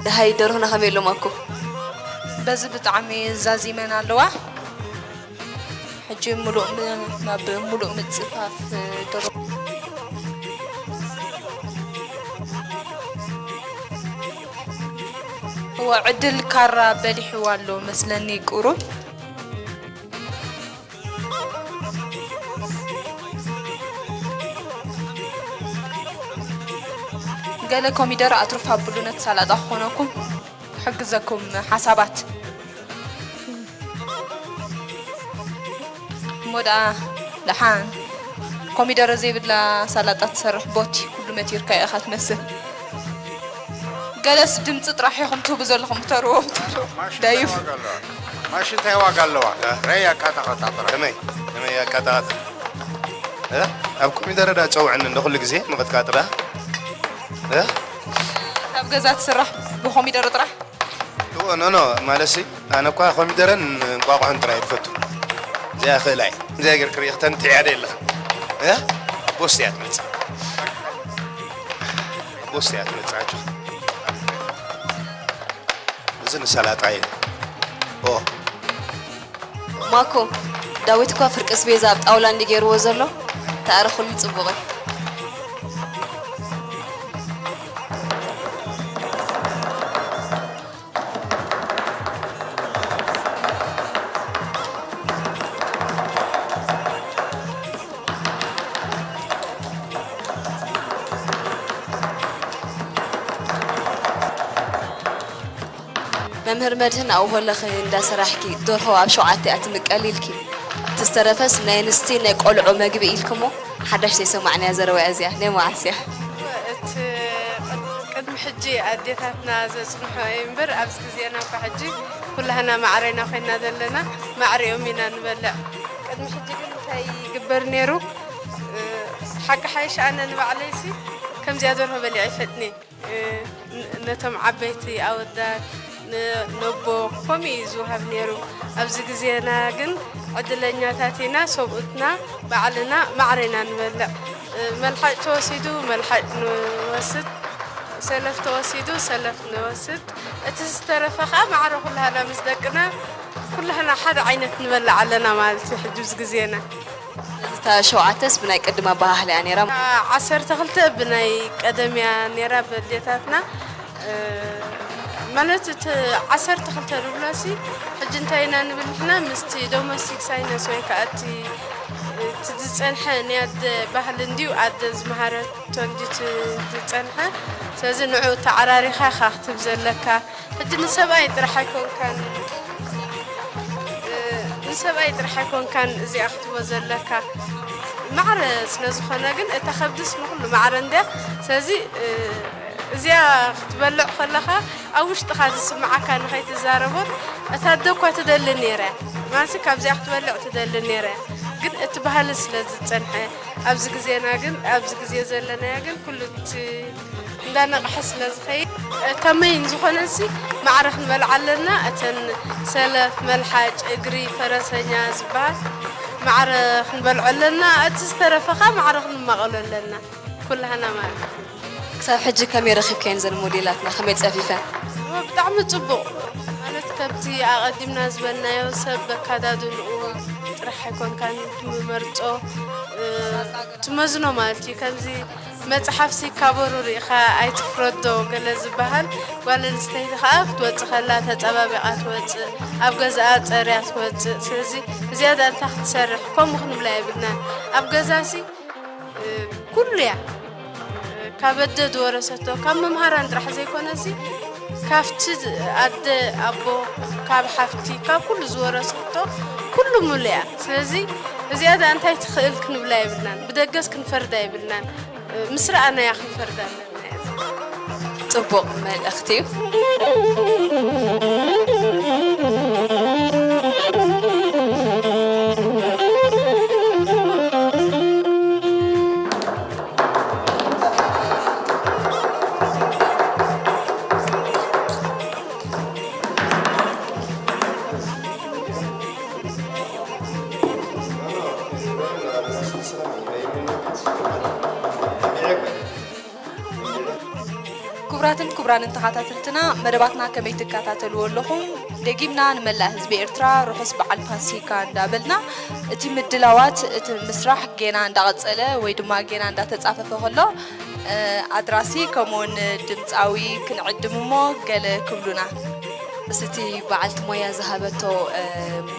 ደሃይ ደርሁና ከመይ ኣለዋ እኮ? በዚ ብጣዕሚ ዛዚመን ኣለዋ። ሕጂ ሙሉእ ም-፣ ናብ ሙሉእ ምጽፋፍ ደርሆ። እወ፣ ዕድል ካራ በሊሕዋ ኣሎ መስለኒ ቁሩብ። ገለ ኮሚደረ ኣትርፉ ኣብሉ፣ ነቲ ሳላጣ ክኾነኩም ክሕግዘኩም ሓሳባት። እሞ ደኣ ደሓን ኮሚደረ ዘይብላ ሳላጣ ትሰርሕ ቦቲ ኩሉ መቲርካ ኢኻ ትመስል። ገለስ ድምፂ ጥራሕ ኢኹም ትህቡ ዘለኹም፣ ተርዎም፣ ተርዎም። ማሽን እንታይ ደዩብ። ዋጋ ኣለዋ? ማሽን እንታይ ዋጋ ኣለዋ? እ? ረይ ኣቃጣቐጣ ጥራሕ። ከመይ? ከመይ ኣቃጣቐጣ? እ? ኣብ ኮሚደረ ዳ ጸውዐኒ እንደ ኩሉ ግዜ ምቕጥቃጥ ዳ? እ? ኣብ ገዛ ትስራሕ ብኮሚደረ ጥራሕ? እዎ፣ ኖ፣ ኖ፣ ማለትሲ፣ ኣነ እኳ ኮሚደረን እንቋቑሖን ጥራይ ዝፈቱ። እዚኣ ክእላ እየ። እዚኣ ጌርክ ርኢኽ ተንትዕያ ዶ የለኻ? እ? ቦስ እያ ትመጽእ። ቦስ እያ ትመጽእ፣ ኣጆኻ። እዚ ንሰላጣ እዩ። ኦ። ማኮ፣ ዳዊት እኳ ፍርቂ ስቤዛ ኣብ ጣውላ እንዲ ገይርዎ ዘሎ፣ ተኣረኹሉ ጽቡቕ እዩ። መምህር መድህን ኣብኡ ከለኺ እንዳሰራሕኪ ደርሆ ኣብ ሸውዓተ እያ ትምቀል ኢልኪ፣ እቲ ዝተረፈስ ናይ ኣንስቲ ናይ ቆልዑ መግቢ ኢልክሞ ሓዳሽ ዘይሰማዕናያ ዘረባ እያ እዚኣ። ናይ መዓስ እያ? እቲ ቅድ-፣ ቅድሚ ሕጂ ኣዴታትና ዘጽንሖ እዩ እምበር፣ ኣብዚ ግዜና እኳ ሕጂ ኩላህና ማዕረ ኢና ኮይና ዘለና፣ ማዕሪኦም ኢና ንበልዕ። ቅድሚ ሕጂ ግን እንታይ ይግበር ነይሩ? እ፣ ሓቂ ሓይሽ ኣነ ንባዕለይሲ ከምዚኣ ደርሆ በሊዐ ኣይፈልጥን እየ። እ፣ ን-፣ ነቶም ዓበይቲ ኣወዳት፣ ን-፣ ነቦ፣ ከምኡ እዩ ዝወሃብ ነይሩ። ኣብዚ ግዜና ግን ዕድለኛታት ኢና፣ ሰብኡትና ባዕልና ማዕረ ኢና ንበልዕ። እ፣ መልሓጭ ተወሲዱ መልሓጭ ንወስድ፣ ሰለፍ ተወሲዱ ሰለፍ ንወስድ። እቲ ዝተረፈ ኸዓ ማዕረ ኩላህና ምስ ደቅና ኩላህና ሓደ ዓይነት ንበልዕ ኣለና ማለት እዩ ሕጂ ኣብዚ ግዜና። እታ ሸውዓተስ ብናይ ቅድም ኣበሃህላ እያ ነይራ። ዓሰርተ ክልተ ብናይ ቀደም እያ ነይራ በዴታትና። እ፣ ማለት እቲ ዓሰርተ ክልተ ንብሎሲ ሕጂ እንታይ ኢና ንብል ንሕና ምስቲ ዶሜስቲክ ሳይንስ ወይ ከዓ እቲ፣ እቲ ዝጸንሐ ናይ ኣደ ባህሊ እንድዩ ኣደ ዝመሃረቶ እንድዩ እቲ ዝጸንሐ። ስለዚ ንዕኡ ተዓራሪኻ ኢኻ ክትህብ ዘለካ። ሕጂ ንሰብኣይ ጥራሕ ኣይኮንካን፣ እ፣ ንሰብኣይ ጥራሕ ኣይኮንካን እዚኣ ክትቦ ዘለካ። ማዕረ ስለ ዝኾነ ግን እታ ከብድስ ንኹሉ ማዕረ እንድያ። ስለዚ፣ እ፣ እዚኣ ክትበልዕ ከለኻ ኣብ ውሽጥኻ ዝስምዓካ ንኸይትዛረቦን፣ እታ ኣደ እኳ ትደሊ ነይረ እያ። ማለትሲ ካብዚኣ ክትበልዕ ትደሊ ነይረ እያ። ግን እቲ ባህሊ ስለ ዝጸንሐ፣ ኣብዚ ግዜና ግን፣ ኣብዚ ግዜ ዘለናዮ ግን ኩሉ እቲ እንዳነቕሐ ስለ ዝኸይድ፣ ከመይን ዝኾነሲ ማዕረ ክንበልዓ ኣለና። እተን ሰለፍ፣ መልሓጭ፣ እግሪ፣ ፈረሰኛ ዝበሃል ማዕረ ክንበልዖ ኣለና። እቲ ዝተረፈኻ ማዕረ ክንማቐሎ ኣለና። ኩላህና ማለት እዩ። ክሳብ ሕጂ ከመይ ረኺብካየን ዘን ሞዴላትና? ከመይ ጸፊፈን? ብጣዕሚ ጽቡቕ። ማለት ከምቲ ኣቐዲምና ዝበልናዮ ሰብ በካዳድንኡ ጥራሕ ኣይኮንካን ትመርጾ፣ እ፣ ትመዝኖ ማለት እዩ። ከምዚ መጽሓፍሲ ካበሩ ርኢኻ ኣይትፍረዶ ገለ ዝበሃል፣ ጓል ኣንስተይቲ ከኣ ክትወጽእ ከላ ተጸባቢቓ ትወጽእ፣ ኣብ ገዛኣ ጸርያ ትወጽእ። ስለዚ እዚኣ ደኣ እንታይ ክትሰርሕ ከምኡ ክንብላ የብልናን። ኣብ ገዛሲ ኩሉ እያ። ካብ ኣደ ዝወረሰቶ፣ ካብ መምሃራን ጥራሕ ዘይኮነሲ፣ ካብቲ ኣደ፣ ኣቦ፣ ካብ ሓፍቲ፣ ካብ ኩሉ ዝወረሰቶ ኩሉ ሙሉ እያ። ስለዚ እዚኣ ደኣ እንታይ ትኽእል ክንብላ የብልናን፣ ብደገስ ክንፈርዳ የብልናን። ምስ ረኣናያ ክንፈርዳ ኣለና። ጽቡቕ መልእኽቲ እዩ። ክቡራትን ክቡራንን ተኸታተልትና፣ መደባትና ከመይ ትከታተልዎ ኣለኹም? ደጊምና ንመላእ ህዝቢ ኤርትራ ርሑስ በዓል ፋሲካ እንዳበልና፣ እቲ ምድላዋት፣ እቲ ምስራሕ ጌና እንዳቐጸለ ወይ ድማ ጌና እንዳተጻፈፈ ከሎ፣ እ፣ ኣድራሲ ከምኡውን ድምጻዊ ክንዕድም እሞ ገለ ክብሉና። ምስቲ በዓልቲ ሞያ ዝሃበቶ፣ እ፣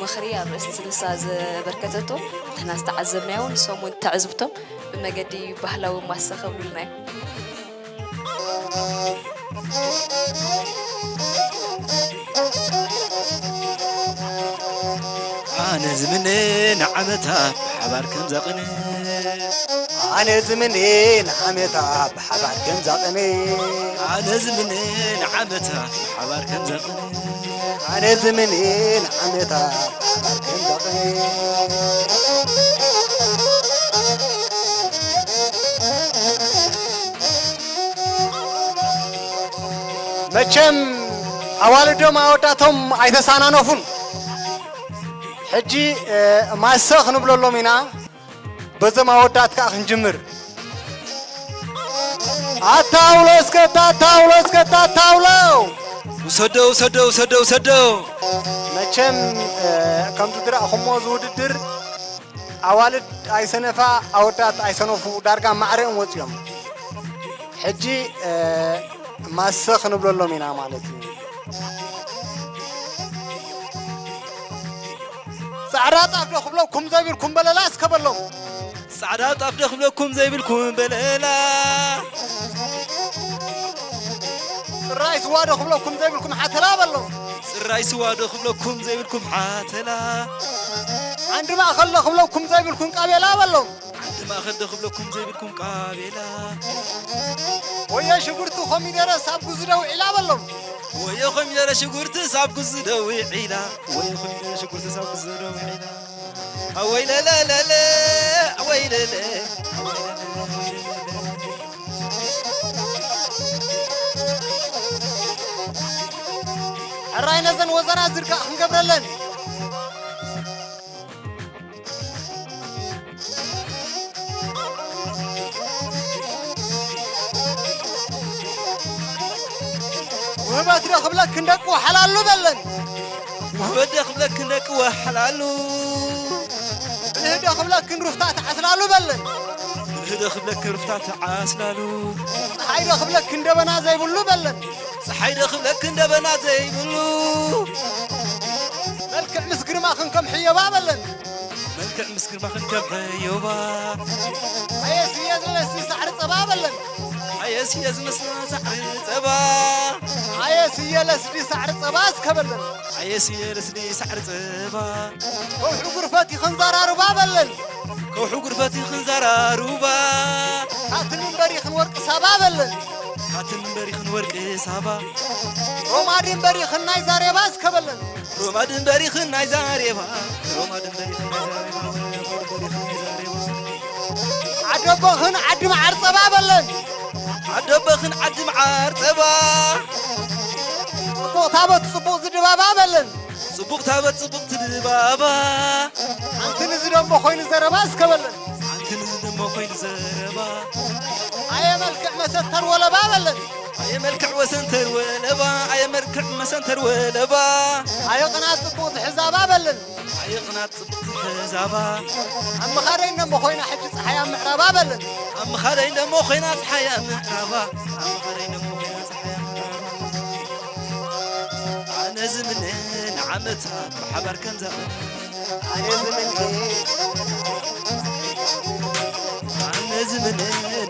ምኽሪ ኣብ ርእሲ ንሳ ዘበርከተቶ ንሕና ዝተዓዘብናዮ፣ ንሶም እውን ትዕዝብቶም ብመገዲ ባህላዊ ማሰ ከብሉልና እዮም። ኣነ ዝምነ ንዓመታ ብሓባር ከም ዘቕነ። ኣነ ዝምነ ንዓመታ ብሓባር ከም ዘቕነ። ኣነ ዝምነ ንዓመታ ብሓባር ከም ዘቕነ። ኣነ ዝምነ ንዓመታ ብሓባር ከም ዘቕነ። መቸም ኣዋልዶም ኣወዳቶም ኣይተሳናነፉን። ሕጂ፣ እ፣ ማሰ ክንብለሎም ኢና። በዞም ኣወዳት ከኣ ክንጅምር። ኣታውሎ እስከ፣ ኣታውሎ እስከ፣ ኣታውሎ። ውሰዶ፣ ውሰዶ፣ ውሰዶ፣ ውሰዶ። መቸም፣ እ፣ ከምቲ ዝረኣኹሞ እዚ ውድድር ኣዋልድ ኣይሰነፋ፣ ኣወዳት ኣይሰነፉ፣ ዳርጋ ማዕረኦም ወጺኦም። ሕጂ፣ እ፣ ማሰ ክንብለሎም ኢና ማለት እዩ። ጻዕዳ ጣፍ ዶ ክብለኩም ዘይብልኩም በለላ እስከ በሎም። ጻዕዳ ጣፍ ዶ ክብለኩም ዘይብልኩም በለላ። ጽራይ ስዋ ዶ ክብለኩም ዘይብልኩም ሓተላ በሎም። ጽራይ ስዋ ዶ ክብለኩም ዘይብልኩም ሓተላ። ዓንዲ ማእከል ዶ ክብለኩም ዘይብልኩም ቃቤላ በሎም። ዓንዲ ማእከል ዶ ክብለኩም ዘይብልኩም ቃቤላ። ወየ ሽጉርቲ ኮሚደረ ሳብ ጉዚ ዶ ውዒላ በሎም። ወየ ኮሚደረ ሽጉርቲ ሳብ ጉዚ ዶ ውዒላ። ወየ ኮሚደረ ሽጉርቲ ሳብ ጉዚ ዶ ውዒላ። ኣወይ ለለለለ፣ ኣወይ ለለ፣ ኣወይ ለለ። ሕራይ ነዘን ወዘናት ዝርጋእ ክንገብረለን። ውህበት ዶ ክብለክን ደቂ ወሓላሉ በለን። ውህበት ዶ ክብለክን ደቂ ወሓላሉ። ብልህ ዶ ክብለክን ሩፍታ ተዓስላሉ በለን። ብልህ ዶ ክብለክን ሩፍታ ተዓስላሉ። ፀሓይ ዶ ክብለክን ደበና ዘይብሉ በለን። ፀሓይ ዶ ክብለክን ደበና ዘይብሉ። መልክዕ ምስ ግርማኽን ከም ሕዮባ በለን። መልክዕ ምስ ግርማኽን ከም ሕዮባ። ኣየ ስየ ዝለስዲ ሳዕሪ ጸባ በለን። ኣየ ስየ ዝመስሎ ሳዕሪ ጸባ። ኣየ ስየ ለስዲ ሳዕሪ ጸባ እስከ በለን። ኣየ ስየ ለስዲ ሳዕሪ ጸባ። ከውሒ ጉርፈት ይኽን ዘራርባ በለን። ከውሒ ጉርፈት ይኽን ዘራርባ። ካትን እምበር ይኽን ወርቂ ሳባ በለን። ካትን እምበር ይኽን ወርቂ ሳባ። ሮማዲ እምበር ይኽን ናይ ዛሬባ እስከ በለን። ሮማ ድንበሪኽን ናይ ዛሬባ፣ ሮማ ድንበሪኽን ናይ ዛሬባ፣ ሮማ ድንበሪኽን ናይ ዛሬባ። ዓደቦኽን ዓዲ መዓር ጸባ በለን። ዓዲ ኣቦኽን ዓዲ መዓር ጸባ። ጽቡቕ ታቦት ጽቡቕ ዝድባባ በለን። ጽቡቕ ታቦት ጽቡቕ ትድባባ። ሓንቲ ንዚ ደሞ ኮይኑ ዘረባ እስከ በለን። ሓንቲ ንዚ ደሞ ኮይኑ ዘረባ። ኣየ መልክዕ መሰተር ወለባ በለን። ኣየ መልክዕ ወሰንተር ወለባ። ኣየ መልክዕ መሰንተር ወለባ። ኣየ ቅናት ጽቡቕ ዝሕዛባ በለን። ኣየ ቅናት ጽቡቕ ዝሕዛባ። ኣብ ምኻደይ ደሞ ኮይና ሕጂ ጸሓይ ኣብ ምዕራባ በለን። ኣብ ምኻደይ ደሞ ኮይና ጸሓይ ኣብ ምዕራባ። ኣብ ምኻደይ ደሞ ኮይና ጸሓይ ኣብ ምዕራባ። ኣነ ዝምነ ንዓመታ ብሓባር ከም ዘቕን። ኣነ ዝምነ። ኣነ ዝምነ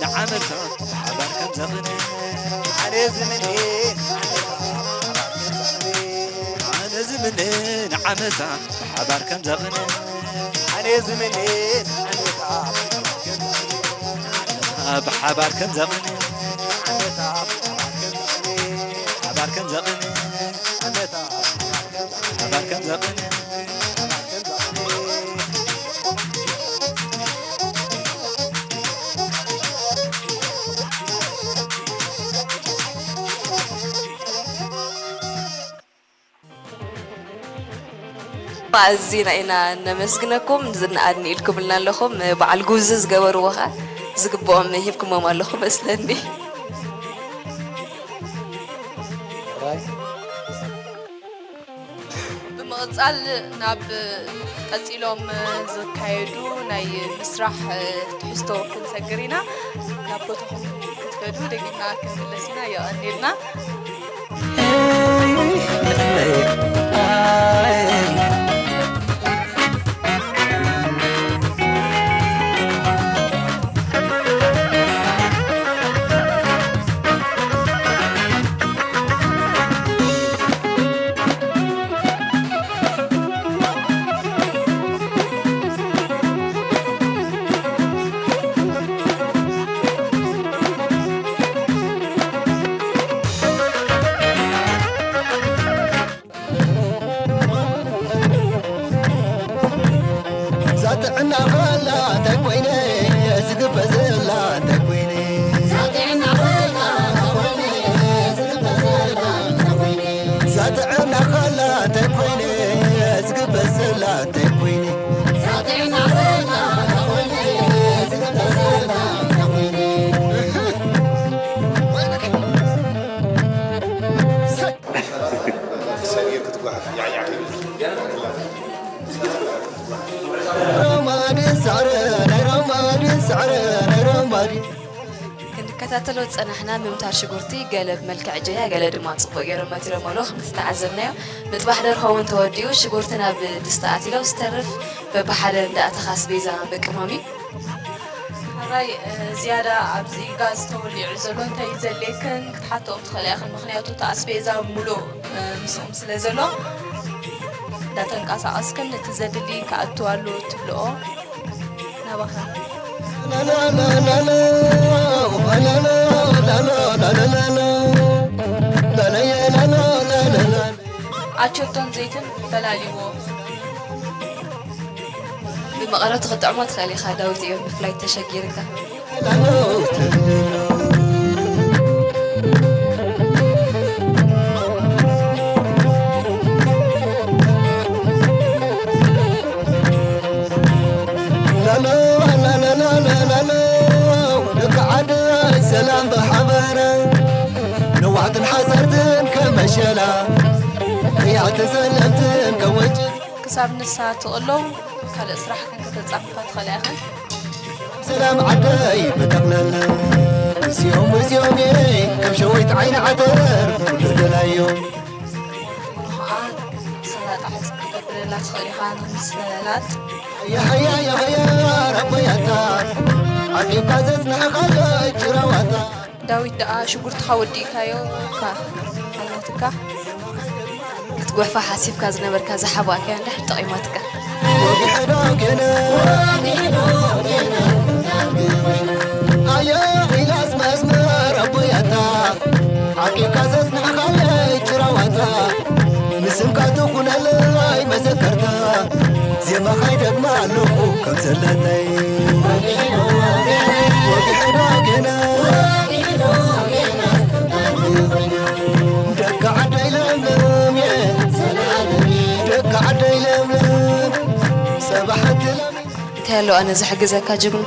ንዓመታ ብሓባር ከም ዘቕን። ኣነ ዝምነ። ኣነ ዝምነ ንዓመታ ብሓባር ከም ዘቕን። ኣነ ዝምነ ንዓመታ ብሓባር ከም ዘቕን። ብሓባር ከም ዘቕን። ብሓባር ከም ዘቕን። ኣዝና ኢና ነመስግነኩም። ዝነኣድኒ ኢልኩምልና ኣለኹም። በዓል ጉብዚ ዝገበርዎ ኸኣ ዝግብኦም ሂብኩሞም ኣለኹም መስለኒ። ብምቕጻል ናብ ቀጺሎም ዝካየዱ ናይ ምስራሕ ትሕዝቶ ክንሰግር ኢና። ናብ ቦታኹም ክትከዱ ደጊምና ክንምለስ ኢና። የቐንየልና። ዛጥዕና ኸላ እንታይ ኮይነ፣ ዝግበ ዘላ እንታይ ኮይነ። ዛጥዕና ኸላ እንታይ ኮይነ፣ ዝግበ ዘላ እንታይ ኮይነ። ሮማዲ ሳዕረ ናይ ሮማዲ ሳዕረ ናይ ሮማዲ። ክንከታተሎ ዝጸናሕና ምምታር ሽጉርቲ ገለ ብመልክዕ ጀያ ገለ ድማ ጽቡቕ ገይሮም መቲሮም ኣለዉ። ከምቲ ዝተዓዘብናዮ ምጥባሕ ደርሆ እውን ተወዲኡ ሽጉርቲ ናብ ድስቲ ኣትዩ ኣሎ። ዝተርፍ በብሓደ እንዳእተኻ ኣስቤዛ ምቅማም እዩ። ሕራይ፣ እ፣ ዝያዳ ኣብዚ ጋዝ ተወሊዑ ዘሎ እንታይ እዩ ዘድልየክን ክትሓትኦም ትኽእላ ኢኽን፣ ምኽንያቱ እቲ ኣስቤዛ ሙሉእ፣ እ፣ ምስኦም ስለ ዘሎ እንዳተንቀሳቐስክን ነቲ ዘድሊ ክኣቱ ኣሎ ትብልኦ ናባኻ። ኣቸቶን ዘይትን ፈላልይዎ። ብመቐረቱ ክትጥዕሞ ትኽእል ኢኻ ዳዊት እዮም ብፍላይ ተሸጊርካ። ደቂ ዓደይ ሰላም ብሓበረ ነዋሕትን ሓፀርትን ከመሸላ እያትን ሰለምትን ከወጭ ክሳብ ንሳ ትቕሎ ካልእ ስራሕ ክንከተጻፍፋ ትኽእላ ኢኽን። ሰላም ዓደይ ብጠቕለለ ምስኦም ምስኦም እየ ከም ሸዊት ዓይኒ ዓተር ኩሉ ደላዮ። ሰላጣ ክትገብረላ ትኽእል ኢኻ ንምሰላት። ሃያ ሃያ ሃያ ሃያ ረቦያታ ዓቂብካ ዘጽናሕኻለይ ጅራዋታ። ዳዊት ደኣ ሽጉርትኻ ወዲእካዮ እኳ ኣላትካ። ክትጉሕፋ ሓሲብካ ዝነበርካ ዝሓባእካዮ እንድሕር ጠቒማትካ። ወግሐ ዳገነ ኣየ ኢላስ መስመር ኣቦያታ ዓቂብካ ዘጽናሕኻለይ ጭራዋታ ንስምካ ትኹነለይ መዘከርታ ዜማኻ ይደግማ ኣለኹ ከም ዘለተይ ወግሐ ዳገነ ኣሎ ኣነ ዝሕግዘካ ጅግኑ?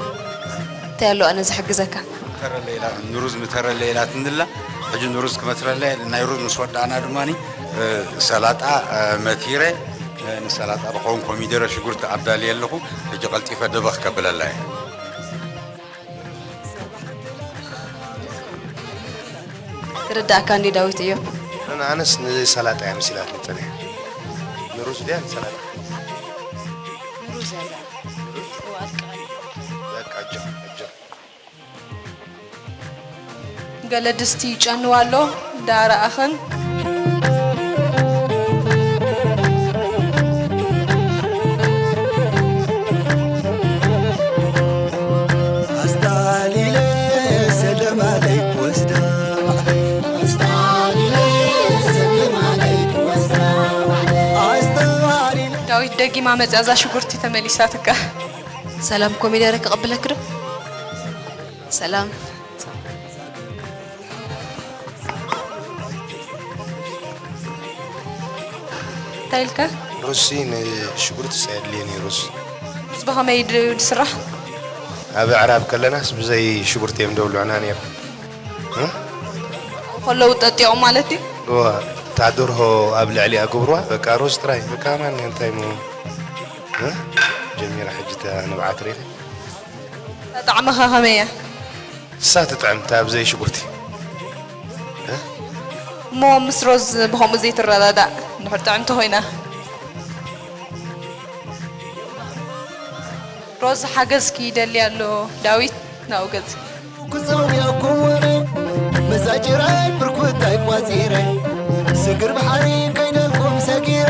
እንታይ ኣሎ ኣነ ዝሕግዘካ? ምተረለ ኢላ፣ ንሩዝ ምተረለ ኢላትንላ። ሕጂ ንሩዝ ክመትረለ፣ ናይ ሩዝ ምስ ወዳእና ድማ፣ እ፣ ሰላጣ፣ እ፣ መቲረ፣ እ፣ ንሰላጣ ዝኸውን ኮሚደረ፣ ሽጉርቲ ኣብዳልየ ኣለኹ። ሕጂ ቀልጢፈ ደበኽ ከብለላ እየ። ክርዳእካ እንዲ ዳዊት እዮ። ኣነ፣ ኣነስ ንሰላጣ እያ መሲላትኒ ጸኒሓ። ንሩዝ ድያ ንሰላጣ? ንሩዝ እያ። በቃ፣ እጆ፣ እጆ። ገለ ድስቲ ይጨንዋ ኣሎ፣ ዳረኣኽን። ኣስታሊለ ሰለማ ለይትወስዳ። ኣስታሊለ ሰለማ ለይትወስዳ። ኣስታሊለ ዳዊት ደጊማ መጽያ እዛ ሽጉርቲ ተመሊሳትካ። ሰላም ኮሚደረ ክቕብለክ ዶ? ሰላም። እንታይ ኢልካ? ሩዝሲ ንሽጉርትስ ኣየድልየን እዩ ሩዝ። ሩዝ ብኸመይ ድ-፣ ዝስራሕ? ኣብ ኣዕራብ ከለናስ ብዘይ ሽጉርቲ እዮም ደብልዑና ነይሮም። እ? ከለዉ ጠጢቖም ማለት ድዩ? እዋ፣ እታ ደርሆ ኣብ ልዕሊኣ ግብርዋ፣ በቃ ሩዝ ጥራይ፣ በቃ ማን እንታይ ሞ-፣ እ? ጀሚራ ሕጂ እታ ንብዓት ሬለ። ጣዕምኻ ከመይ እያ? እሳ ትጥዕም፣ እታ ብዘይ ሽጉርቲ። እ? እሞ ምስ ሮዝ ብኸምኡ ዘይትረዳዳእ እንድሕር ጥዕምቲ ኮይና። ሮዝ ሓገዝኪ ይደሊ ኣሎ ዳዊት ናብኡ ገጽ። ክጸውየኩም ወረ መዛጅራይ ብርኩታይ ቋጺረ ስግር ባሕሪ ከይደልኩም ሰጊረ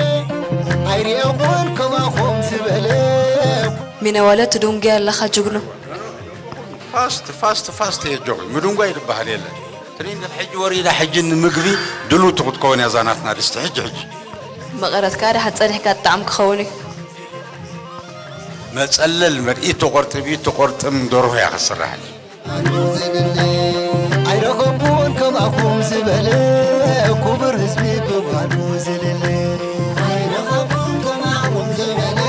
ኣይርኤኹን ከማኹም ዝበለ። ሚነ ዋለ ትድንጉያ ኣለኻ ጅግኑ። ፋስት፣ ፋስት፣ ፋስት የጆኺ። ምድንጓይ ዝበሃል የለን። ትሬንድ ሕጂ ወሪዳ፣ ሕጂ ንምግቢ ድልውቲ ክትከውን እያ እዛ ናትና ድስቲ። ሕጂ፣ ሕጂ። መቐረትካ ደሓን ጸኒሕካ ጥዓም ክኸውን እዩ። መጸለል መርኢት ተቖርጥም፣ ኢድ ተቖርጥም ደርሆ እያ ክትስራሕ። ኣይረኸብኩን ከማኹም ዝበለ ክቡር ህዝቢ ብባህሉ ዝልለ። ኣይረኸብኩን ከማኹም ዝበለ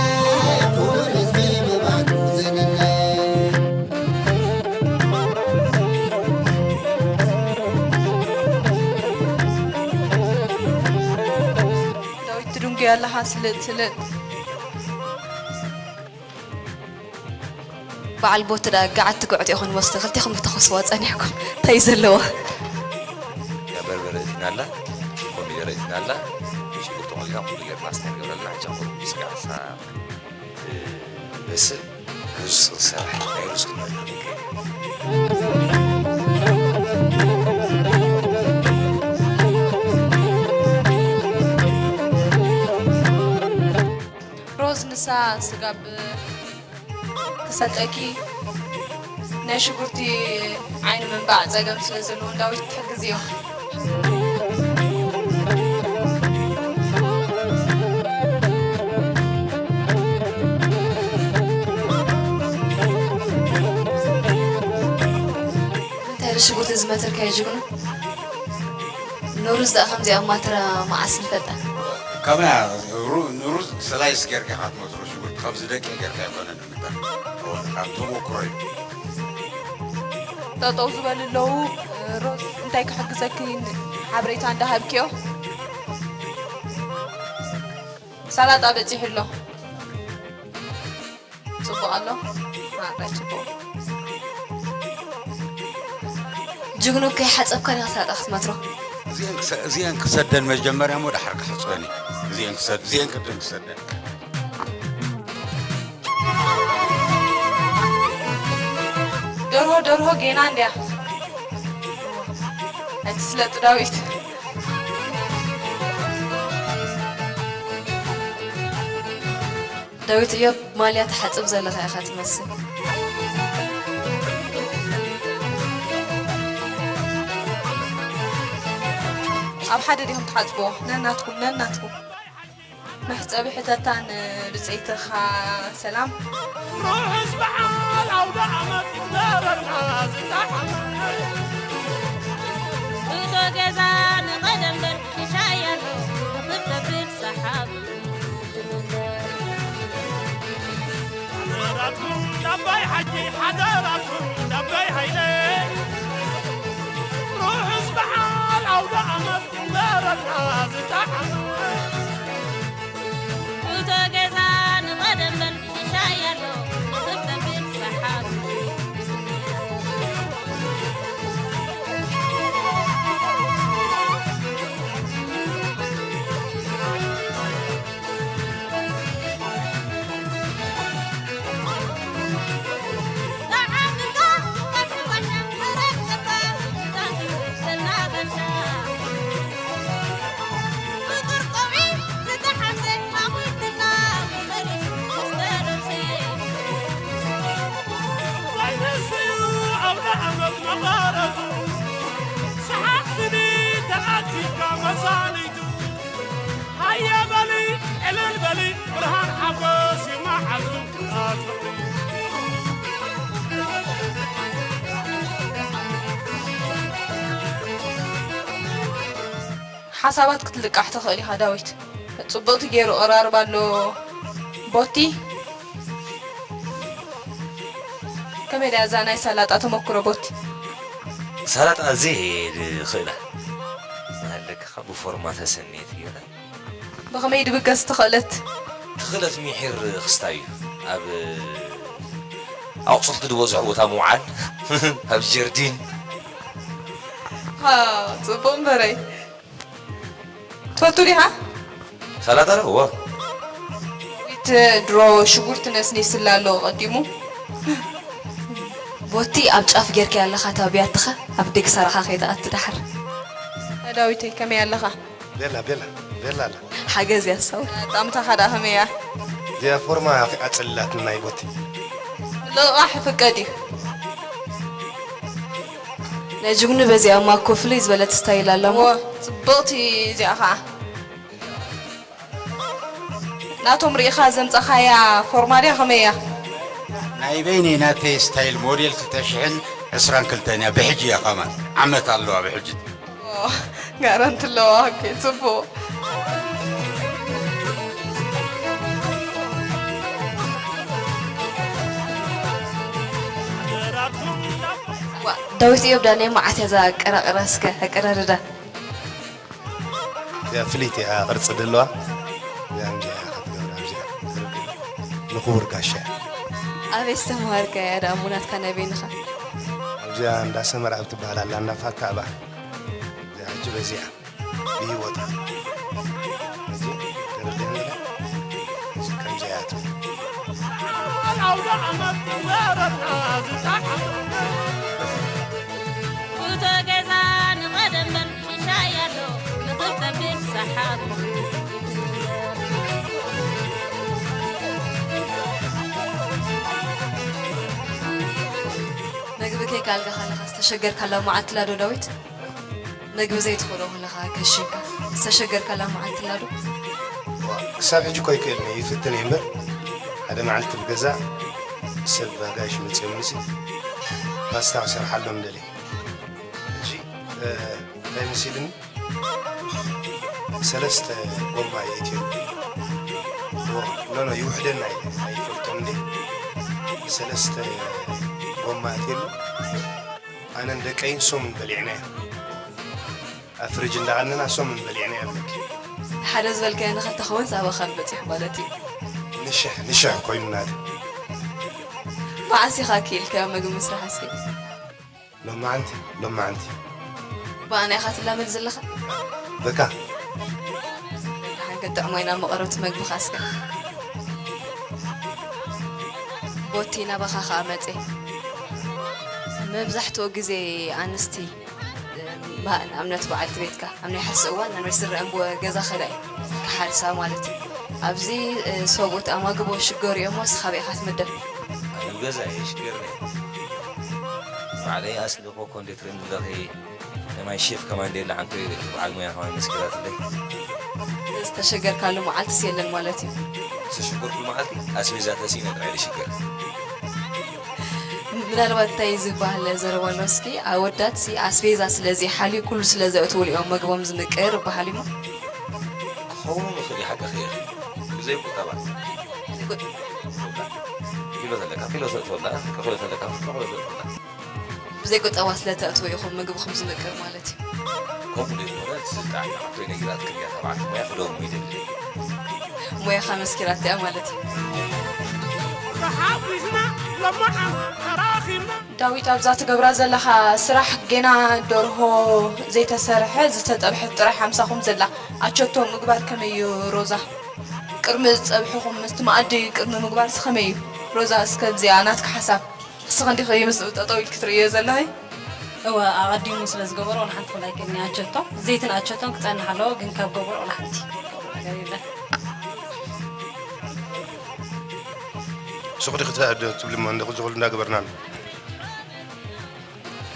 ክቡር ህዝቢ ብባህሉ ዝልለ። ዳዊት ትድንጉ ኣለኻ፣ ስልጥ ስልጥ። በዓል ቦቲ ደኣ ገዓት ትግዕቱ ኢኹም መስሎ፣ ክልቴኹም ክትኾስዋ ጸኒሕኩም። እንታይ እዩ ዘለዋ? ያ በርበረ እቲና ኣላ፣ ኮሚደረ እቲና ኣላ፣ ሽጉርቲ ቆሊና ኩሉ ጌርና ኣስተ ንገብረልና፣ ሕጂ ኣብ ስጋ ዓሳ ትበስል፣ ሩዝ ክንሰርሕ፣ ናይ ሩዝ ክንበልዕ። ሮዝ ንሳ ስጋ ብ-፣ ክሰጠኪ ናይ ሽጉርቲ ዓይኒ ምንባዕ ጸገም ስለ ዘለዎ ዳዊት ትሕግዝዮ። እንታይ ኢሉ ሽጉርቲ ዝመተልካዮ ጅግኑ? ንሩዝ ደኣ ከምዚኣ ማትራ መዓስ ንፈልጣ? ከመይ ሩ-፣ ንሩዝ ስላይስ ጌርካ ኢኻ ትመትሮ፣ ሽጉርቲ ከምዚ ደቂቕ ጌርካ ኣይኮነን ንምግባር። ካብ ተሞክሮ እዩ። ጠጠው ዝበሉ ኣለዉ። ሮዝ እንታይ ክሕግዘኪ ሓበሬታ እንዳሃብኪዮ? ሰላጣ በጺሑ ኣሎ። ጽቡቕ ኣሎ። ኣራይ ጽቡቕ። ጅግኑ ከይሓጸብካ ዲኻ ሰላጣ ክትመትሮ? እዚአን ክሰ-፣ እዚአን ክሰደን መጀመርያ እሞ ደሓር ክሕጽበን እዩ። እዚአን ክሰድ-፣ እዚአን ቅድም ክሰደን። ደርሆ፣ ደርሆ ጌና እንድያ። ኣይትስለጥ ዳዊት። ዳዊት እዮብ፣ ማልያ ትሓጽብ ዘለኻ ኢኻ ትመስል። ኣብ ሓደ ዲኹም ትሓጽብዎ? ነናትኩም፣ ነናትኩም። መሕጸቢ ሕተታ ንብጸይትኻ ሰላም። ርሑስ በዓል ኣውደ ዓመት ይግበረልና ዝጠዓመ። እቶ ገዛ ንቐደም በር ክሻየር ክትከብድ ሰሓብ። ባይ ሓጂ ሓደራኩም ደበይ ሃይለ ርሑስ በዓል ኣውደ ኣመት ይግበረልና ዝጠዓመ እቶ ገዛ ንቐደም በል ይሻይ ኣሎ ንኽተብል ሰሓብ ሃየ በሊ ዕልል በሊ ብርሃን ሓጎስ ይመዓልቱ ኣትፍቕሪ ሓሳባት ክትልቃሕ ትኽእል ኢኻ ዳዊት። ጽብቕቲ ገይሩ ቕራርብ ኣሎ ቦቲ። ከመይ ደያ እዛ ናይ ሰላጣ ተመክሮ ቦቲ? ሰላጣ ኣዝየ እየ ዝኽእላ። ዝሃለካ ካብ ብፎርማ ተሰንየት እየ። ብኸመይ ድብገስ ትኽእለት? ትኽእለት ሚሒር ክስታይ እዩ። ኣብ ኣቑፅልቲ ዝበዝሖ ቦታ ምውዓል ኣብ ጀርዲን ሃ፣ ጽቡቕ እምበረይ። ትፈቱ ዲኻ? ሰላጣ ዶ? እወ። ዊት ድሮ ሽጉርቲ ነስኒስላ ኣሎ ቀዲሙ። ቦቲ ኣብ ጫፍ ጌርካያ ኣለኻ እታ ብያትኻ ኣብ ደግ ሰራኻ ከይትኣቲ ደሓር። ዳዊተይ ከመይ ኣለኻ? ቤላ ቤላ ቤላ ኣላ። ሓገዝ እያ ሳው። ጣምታኻ ደኣ ከመይ እያ? እዚኣ ፎርማ ኣጽልላትና ናይ ቦቲ። ልቓሕ ፍቀድ እዩ። ናይ ጅግኑ በዚኣ ማኮ ፍልይ ዝበለት ስታይል ኣለሞ። እዎ፣ ጽብቕቲ እዚኣ ኸዓ። ናቶም ርኢኻ ዘምጻኻያ ፎርማ ድያ ከመይ እያ? ናይ በይነይ ናተይ ስታይል ሞዴል ክልተ ሽሕን ዕስራን ክልተን እያ ብሕጂ እያ ከማን ዓመት ኣለዋ ብሕጂ። ጋራንቲ ኣለዋ ኦኬ ጽቡቕ። ዳዊት እዮብ ዳንኤል መዓት እያ እዛ ኣቀራቕራ እስከ ኣቀራርዳ እዚኣ ፍልይቲ እያ ቅርፂ ዘለዋ እዚኣ ምዚኣ እያ ክትገብራ ኣብዚኣ ንክቡር ጋሻ እያ ኣበይ ዝተምሃርካያ ደኣ እሞ ናትካ ናይ በይንኻ ኣብዚኣ እንዳ ሰመራ ኣብ ትበሃል ኣላ እንዳ ፋታ ኣብኣ እዚኣ ሕጂ በዚኣ ብሂወታ ሕጂ ተረዲእኒ ዶ ከምዚኣ እያ ትብል እቶ ገዛ ንቐደም በል ይሻይ ኣሎ ንኽትጠብቅ ሰሓብ መግቢ ከይካልካ ከለኻ ዝተሸገርካላ መዓልቲ ኣላ ዶ ዳዊት? መግቢ ዘይትኽእሎ ከለኻ ከሽግካ ዝተሸገርካላ መዓልቲ ኣላ ዶ? ክሳብ ሕጂ እኮ ኣይክእልን እየ ይፍትን እየ እምበር ሓደ መዓልቲ ብገዛ ሰብ ኣጋይሽ መፅኦምኒሲ ፓስታ ክሰርሓሎም ደልየ ሕጂ እንታይ መሲልኒ ሰለስተ ጎማ የእትየሉ ኖ ኖ ይውሕደና ኢለ ኣይፈልጦን እንዴ ሰለስተ ጎማ ኣትየሉ ኣነን ደቀይን ሶምን በሊዕናዮ ኣብ ፍርጅ እንዳቐነና ሶምን በሊዕናዮ ኣለኪ ሓደ ዝበልካዮ ንኽልተ ክውን ፃባኻ በፂሑ ማለት እዩ ንሽሕ ንሽሕ ኮይኑ ናተ መዓስ ኢኻ ክኢልካዮ ምግቢ ምስራሕ እስኪ ሎማዓንቲ ሎማዓንቲ ብኣና ኢኻ ትላመድ ዘለኻ በካ ደሓን ክንጥዕሞ ኢና መቐረብቲ መግብኻ እስከ ቦቲ ናባኻ ኸዓ መፀ መብዛሕትኡ ግዜ ኣንስቲ ንኣብነት በዓልቲ ቤትካ ኣብ ናይ ሕርሲ እዋን ናብ ናይ ስድረአን ገዛ ከዳ እዩ ክሓርሳ ማለት እዩ ኣብዚ ሰብኡት ኣማግቦ ሽገሩ እዮም ሞስ ካበይ ኢኻ ትምደብ ኣብ ገዛ እየ ሽገር ባዕለይ ኣስልኮ ኮንዴትርን ብለኺ ናይ ማይ ሼፍ ከማን ደላ ዓንቶ በዓል ሙያ ከማን መስኪራትለይ ዝተሸገርካሉ መዓልትስ የለን ማለት እዩ ዝተሸገርኩሉ መዓልቲ ኣስቤዛ ተሲነ ጥራይ ዝሽገር ምናልባት እንታይ ዝበሃል ዘረባ ኣሎ እስኪ ኣወዳት ሲ ኣስቤዛ ስለ ዘይሓልዩ ኩሉ ስለ ዘእትውሉ እዮም መግቦም ዝምቅር ይበሃል እሞ ክኸውን ይኽእል እዩ ሓቂ ኸይር ብዘይ ቁጠባ ኪሎ ዘለካ ኪሎ ሰጥወላ፣ ክልተ ኪሎ ዘለካ ክልተ ኪሎ ሰጥወላ። ብዘይ ቁጠባ ስለ ተእትዎ ኢኹም ምግብኹም ዝምቅር ማለት እዩ። ከምኡ ዘይኮነ፣ እቲ ስልጣን ንዓቶ ይነግራት ቅድሚያ ተባዕት ሞያ ክደግሞ ይደሊ። ሞያኻ መስኪራትያ ማለት እዩ። ተሓጒስና ሎማዓንቲ ተራኺብና። ዳዊት፣ ኣብዛ ትገብራ ዘለኻ ስራሕ ጌና ደርሆ ዘይተሰርሐ ዝተጠብሐት ጥራይ ሓምሳኹም ዘላ ኣቸቶ ምግባር ከመይ እዩ ሮዛ? ቅድሚ ጸብሕኹም ምስቲ መኣዲ ቅድሚ ምግባርስ ከመይ እዩ? ሮዛ፣ እስከ እዚኣ ናትካ ሓሳብ። ንስኺ እንዲኺ ምስኡ ጠጠው ኢልኪ ትርእዮ ዘለኺ? እወ፣ ኣቐዲሙ ስለ ዝገበሮ ዋላ ሓንቲ ክብል ኣይክእልን እየ። ኣቸቶ፣ ዘይትን ኣቸቶን ክጸንሕ ኣለዎ፣ ግን ካብ ገበሮ ዋላ ሓንቲ ክገብሮ ነገር የለን። ሱቕ ዲኺ ትብል እሞ እንዲኹ ዝኹሉ እንዳገበርና ኣሎ።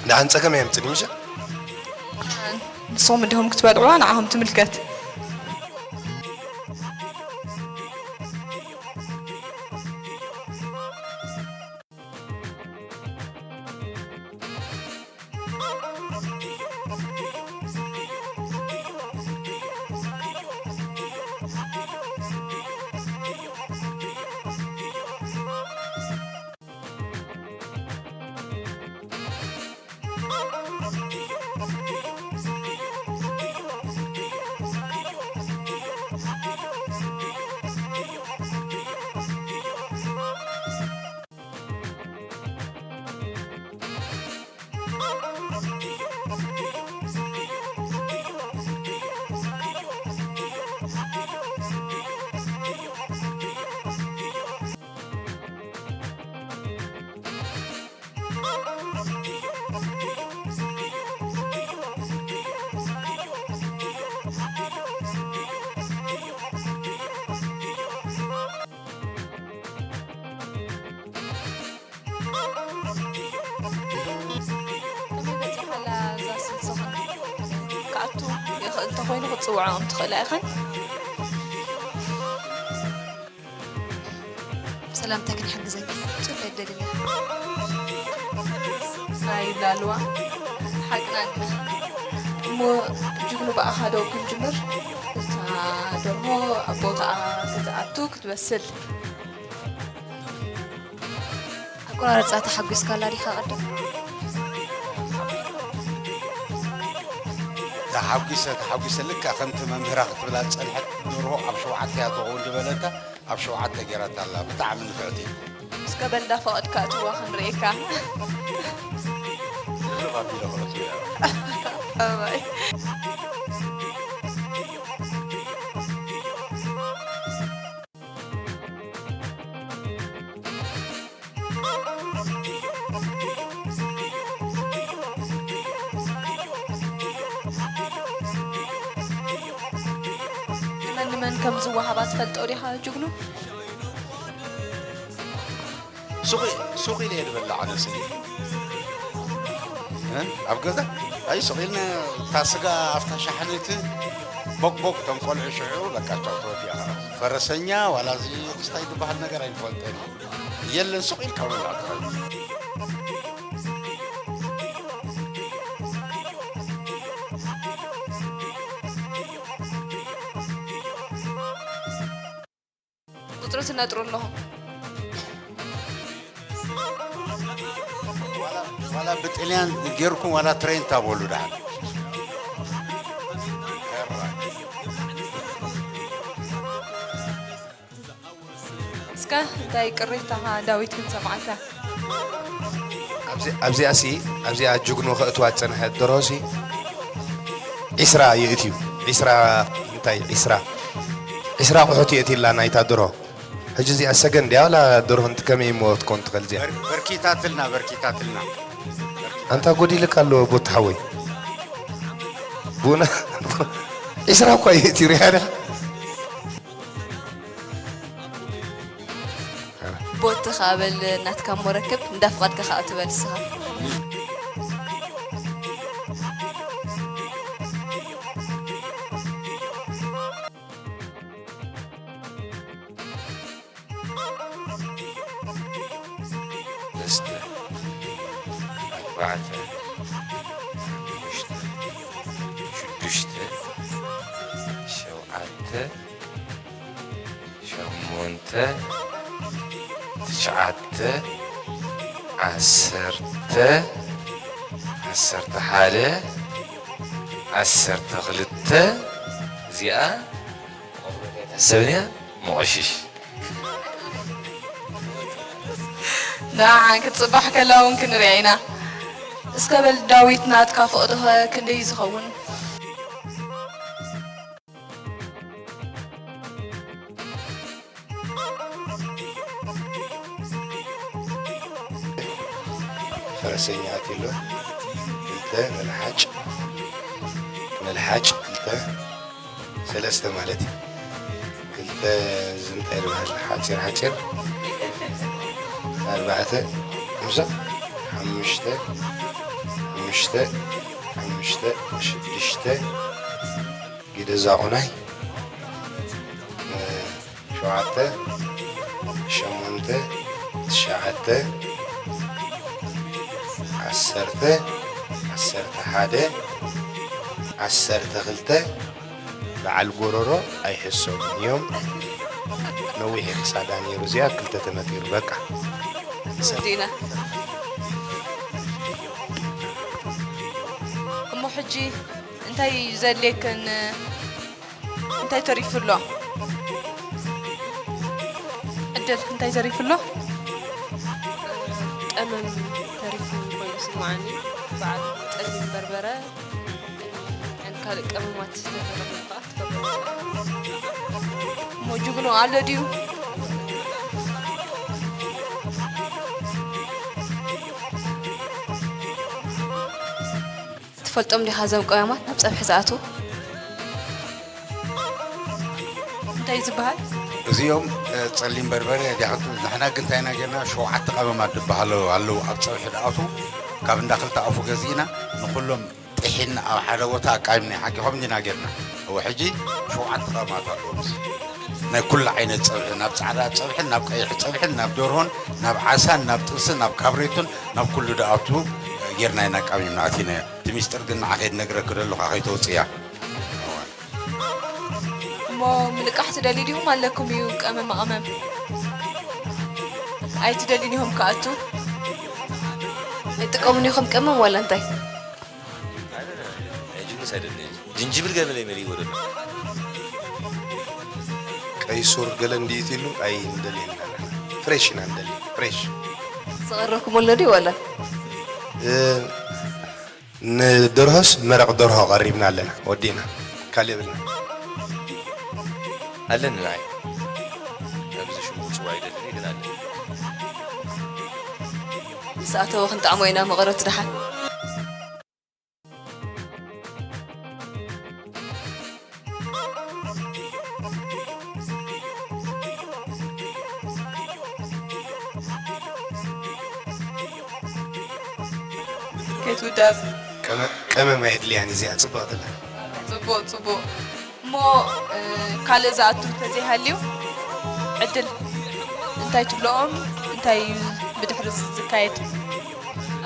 ደሓን ጸገም ኣየምጽእን እዩ፣ ምሸ? ንስኹም እንዲኹም ክትበልዕዋ ንዓኹም ትምልከት። ከመይ በጺሓላ እዛ ስልስኽን? ክኣቱ ይኽእል እንተኾይኑ ክትጽውዖ ከም ትኽእላ ኢኽን። ሰላምታ ክንሕግዘኪ ጽፈ ደልለ ናይ ላልዋ ሓቅና እሞ ጅግኑ ብኣኻ ዶ ክንጅምር? እታ ደርሆ ኣብ ቦታኣ ክትኣቱ ክትበስል። ኣቆራርጻ ተሓጒስካላ ዲኻ ቅድም? ተሓጒሰ፣ ተሓጒሰ፣ ልክዕ ከምቲ መምህራ ክትብላ ዝጸንሐት፣ ደርሆ ኣብ ሸውዓተ እያ ትኸውን ዝበለታ፣ ኣብ ሸውዓተ ጌራታ ኣላ። ብጣዕሚ ንፍዕቲ። እስከ በል እንዳፈቐድካ እትዋ ክንርእየካ። ርባቢሎ ክረቱ እያ። ኣባይ። ንመን ንመን ከም ዝወሃባ ትፈልጦ ዲኻ ጅግኑ? ሱቕ፣ ሱቕ ኢለ እየ ዝበልዕ ኣነ ስኒ። እ? ኣብ ገዛ ኣይ ሱቕ ኢልና እታ ስጋ ኣብታ ሻሕነይቲ ቦቅ ቦቅ፣ እቶም ቆልዑ ሽዑ በቃ ቻው ተወዲኣ። ፈረሰኛ ዋላ እዚ ክስታይ ዝበሃል ነገር ኣይንፈልጠን። የለን፣ ሱቕ ኢልካ ምብላዕ ጥራይ። ቁጽሪ ትነጥሩ ኣለኹም። ዋላ፣ ዋላ ብጥልያን ጌርኩም ዋላ ትሬን ታበሉ ደሓን። እስከ እንታይ ቅሬታኻ ዳዊት ክንሰምዓካ? ኣብዚ-፣ ኣብዚኣሲ፣ ኣብዚኣ ጅግኑ ከእትዋ ዝጸንሐ ደርሆሲ ዒስራ ይእትዩ። ዒስራ እንታይ? ዒስራ፣ ዒስራ ኣቑሑት የእትይላ ናይታ ደርሆ። ሕጂ እዚኣ ሰገን ድያ ዋላ ደርሆ እንት ከመይ እሞ ትኮን ትኽእል እዚኣ? በር-፣ በርኪታትልና፣ በርኪታትልና። ኣንታ ጎዲልካ ኣሎ ቦቲ ሓወይ። ቡና ዒስራ እኳ የእትዩ ሪሓ ዲኻ? ቦቲ ከኣ በል እናትካ እሞ ረክብ፣ እንዳፍቓድካ ከኣ ትበል ንስኻ። ሰለስተ፣ ኣርባዕተ፣ ሓሙሽተ፣ ሽዱሽተ፣ ሸውዓተ፣ ሸሞንተ፣ ትሽዓተ፣ ዓሰርተ፣ ዓሰርተ ሓደ፣ ዓሰርተ ክልተ፣ እዚኣ ሰብንያ መቆሽሽ። ደሓን ክትጽባሕ ከላ እውን ክንሪኣ ኢና። እስከ በል ዳዊት፣ ናትካ ፍቕድኸ ክንደይ እዩ ዝኸውን? ፈረሰኛ ኣትሎ ክልተ፣ መልሓጭ፣ መልሓጭ ክልተ፣ ሰለስተ ማለት እዩ። ክልተ፣ እዚ እንታይ ዝበሃል ሓፂር ሓፂር፣ ኣርባዕተ፣ ምሳ፣ ሓሙሽተ፣ ሓሙሽተ፣ ሓሙሽተ፣ ሽዱሽተ፣ ግደ ዛቑናይ፣ እ፣ ሸውዓተ፣ ሸሞንተ፣ ትሽዓተ፣ ዓሰርተ፣ ዓሰርተ ሓደ፣ ዓሰርተ ክልተ፣ በዓል ጎረሮ ኣይሕሰቡን እዮም። ነዊሕ ክሳዳ ነይሩ፣ እዚኣ ክልተ ተመጢሩ፣ በቃ። ወዲእና። እሞ ሕጂ እንታይ እዩ ዘድልየክን? እንታይ ተሪፉ ኣሎ? ዕድል እንታይ ተሪፉ ኣሎ? ቀመም ተሪፉ ኮይኑ ይስምዓኒ። በዓል ጸሊም በርበረ፣ ያን ካልእ ቀመማት ዝተረፈ ከኣ ክትገብሮ ትኽእል። እሞ ጅግኑ ኣሎ ድዩ? ትፈልጦም ዲኻ እዞም ቀመማት ናብ ጸብሒ ዝኣትዉ? እንታይ ዝበሃል? እዚኦም፣ እ፣ ጸሊም በርበረ፣ ዲያኸቱ፣ ንሕና ግን እንታይ ኢና ጌርና? ሸውዓተ ቀመማት ዝበሃሉ ኣለዉ ኣብ ጸብሒ ዝኣትዉ። ካብ እንዳ ክልተ ኣፉ ገዚእና ንኹሎም ጥሒና ኣብ ሓደ ቦታ ኣቃይምና ሓኪኾም እንዲና ጌርና። እወ፣ ሕጂ ሸውዓተ ቀመማት ኣለዉ። ናይ ኩሉ ዓይነት ጸብሒ፣ ናብ ጻዕዳ ጸብሕን፣ ናብ ቀይሕ ጸብሕን፣ ናብ ደርሆን፣ ናብ ዓሳን፣ ናብ ጥብስን፣ ናብ ካብሬቱን፣ ናብ ኩሉ ዝኣቱ ጌርና ኢና ኣቃሚምና ኣቲናዮ። እቲ ሚስጥር ግን ንዓኺ ክነግረኪ ደለኹ፣ ከይተውጽእያ። እሞ ምልቃሕ ትደልዩ ዲኹም? ኣለኩም እዩ ቀመም መቐመም። ኣይትደልዩን ኢኹም ክኣቱ? ኣይትጥቀሙን ኢኹም ቀመም ዋላ እንታይ? ኣይደለንም። ናይ ጅንስ ኣይደለየን። ጅንጅብል ገለ መሊእዎ ደሎ። ቀይ ሱር ገለ እንድዩ ኢሉ ኣይንደልየን ኢና ንሕና። ፍሬሽ ኢና ንደሊ፣ ፍሬሽ። ዝቐረብኩም ኣሎ ድዩ ዋላ? እ፣ ንደርሆስ መረቕ ደርሆ ቀሪብና ኣለና፣ ወዲእና። ካልእ የብልና። ኣለኒ ንዓይ። ኣብዚ ሽሙ ክጽዋዕ ይደልን ግን ኣለኒ። ምስ ኣተወ ክንጥዕሞ ኢና መቐረት ደሓን። ከይትውዳብ። ቀመ-፣ ቀመም ኣየድልያን እዚኣ፣ ጽብቕቲ ኣላ። ጽቡቕ፣ ጽቡቕ። እሞ፣ እ፣ ካልእ ዝኣቱ እንተዘይሃልዩ፣ ዕድል እንታይ ትብልኦም? እንታይ እዩ ብድሕሪ ዝካየድ?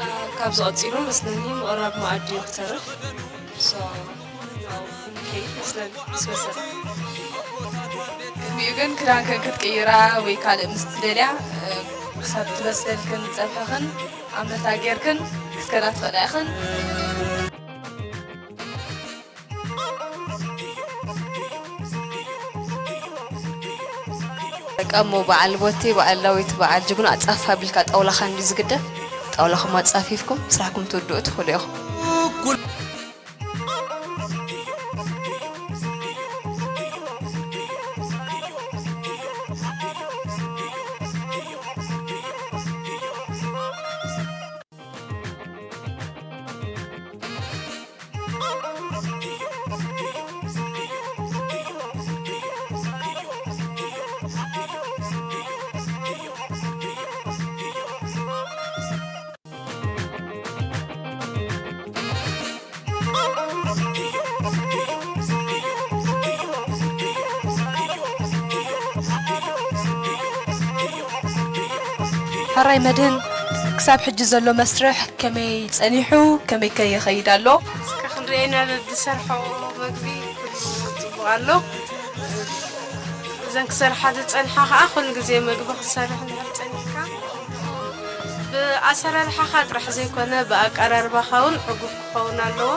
እ፣ ካብዚ ቀጺሉ መስለኒ ምቕራብ መኣዲ እዩ ክተርፍ። ሶ፣ ኦኬ፣ መስለኒ ምስ በሰለ። ቅድሚኡ ግን ክዳንክን ክትቅይራ ወይ ካልእ ምስ ትደልያ፣ እ፣ ክሳብ ትበስለልክን ጸብሕኽን ኣብ መታ ጌርክን ክትከዳ ትኽእላ ኢኽን። በቃ እሞ በዓል ቦቲ፣ በዓል ዳዊት፣ በዓል ጅግኑ ኣጻፍ ኣቢልካ ጣውላኻ እንዲ ዝግደፍ፣ ጣውላኹም ኣጻፊፍኩም ስራሕኩም ትውድኡ ትኽእሉ ኢኹም። ሕራይ መድህን፣ ክሳብ ሕጂ ዘሎ መስርሕ ከመይ ጸኒሑ፣ ከመይ ከ ይኸይድ ኣሎ? እስከ ክንሪኦ ኢና፣ በብሰርሖ መግቢ ኩሉ ጽቡቕ ኣሎ። እዘን ክሰርሓ ዝጸንሓ ከኣ ኩሉ ግዜ መግቢ ክትሰርሕ እንድሕር ጸኒሕካ፣ ኣሰራርሓኻ ጥራሕ ዘይኮነ ብኣቀራርባኻ እውን ዕጉብ ክኸውን ኣለዎ።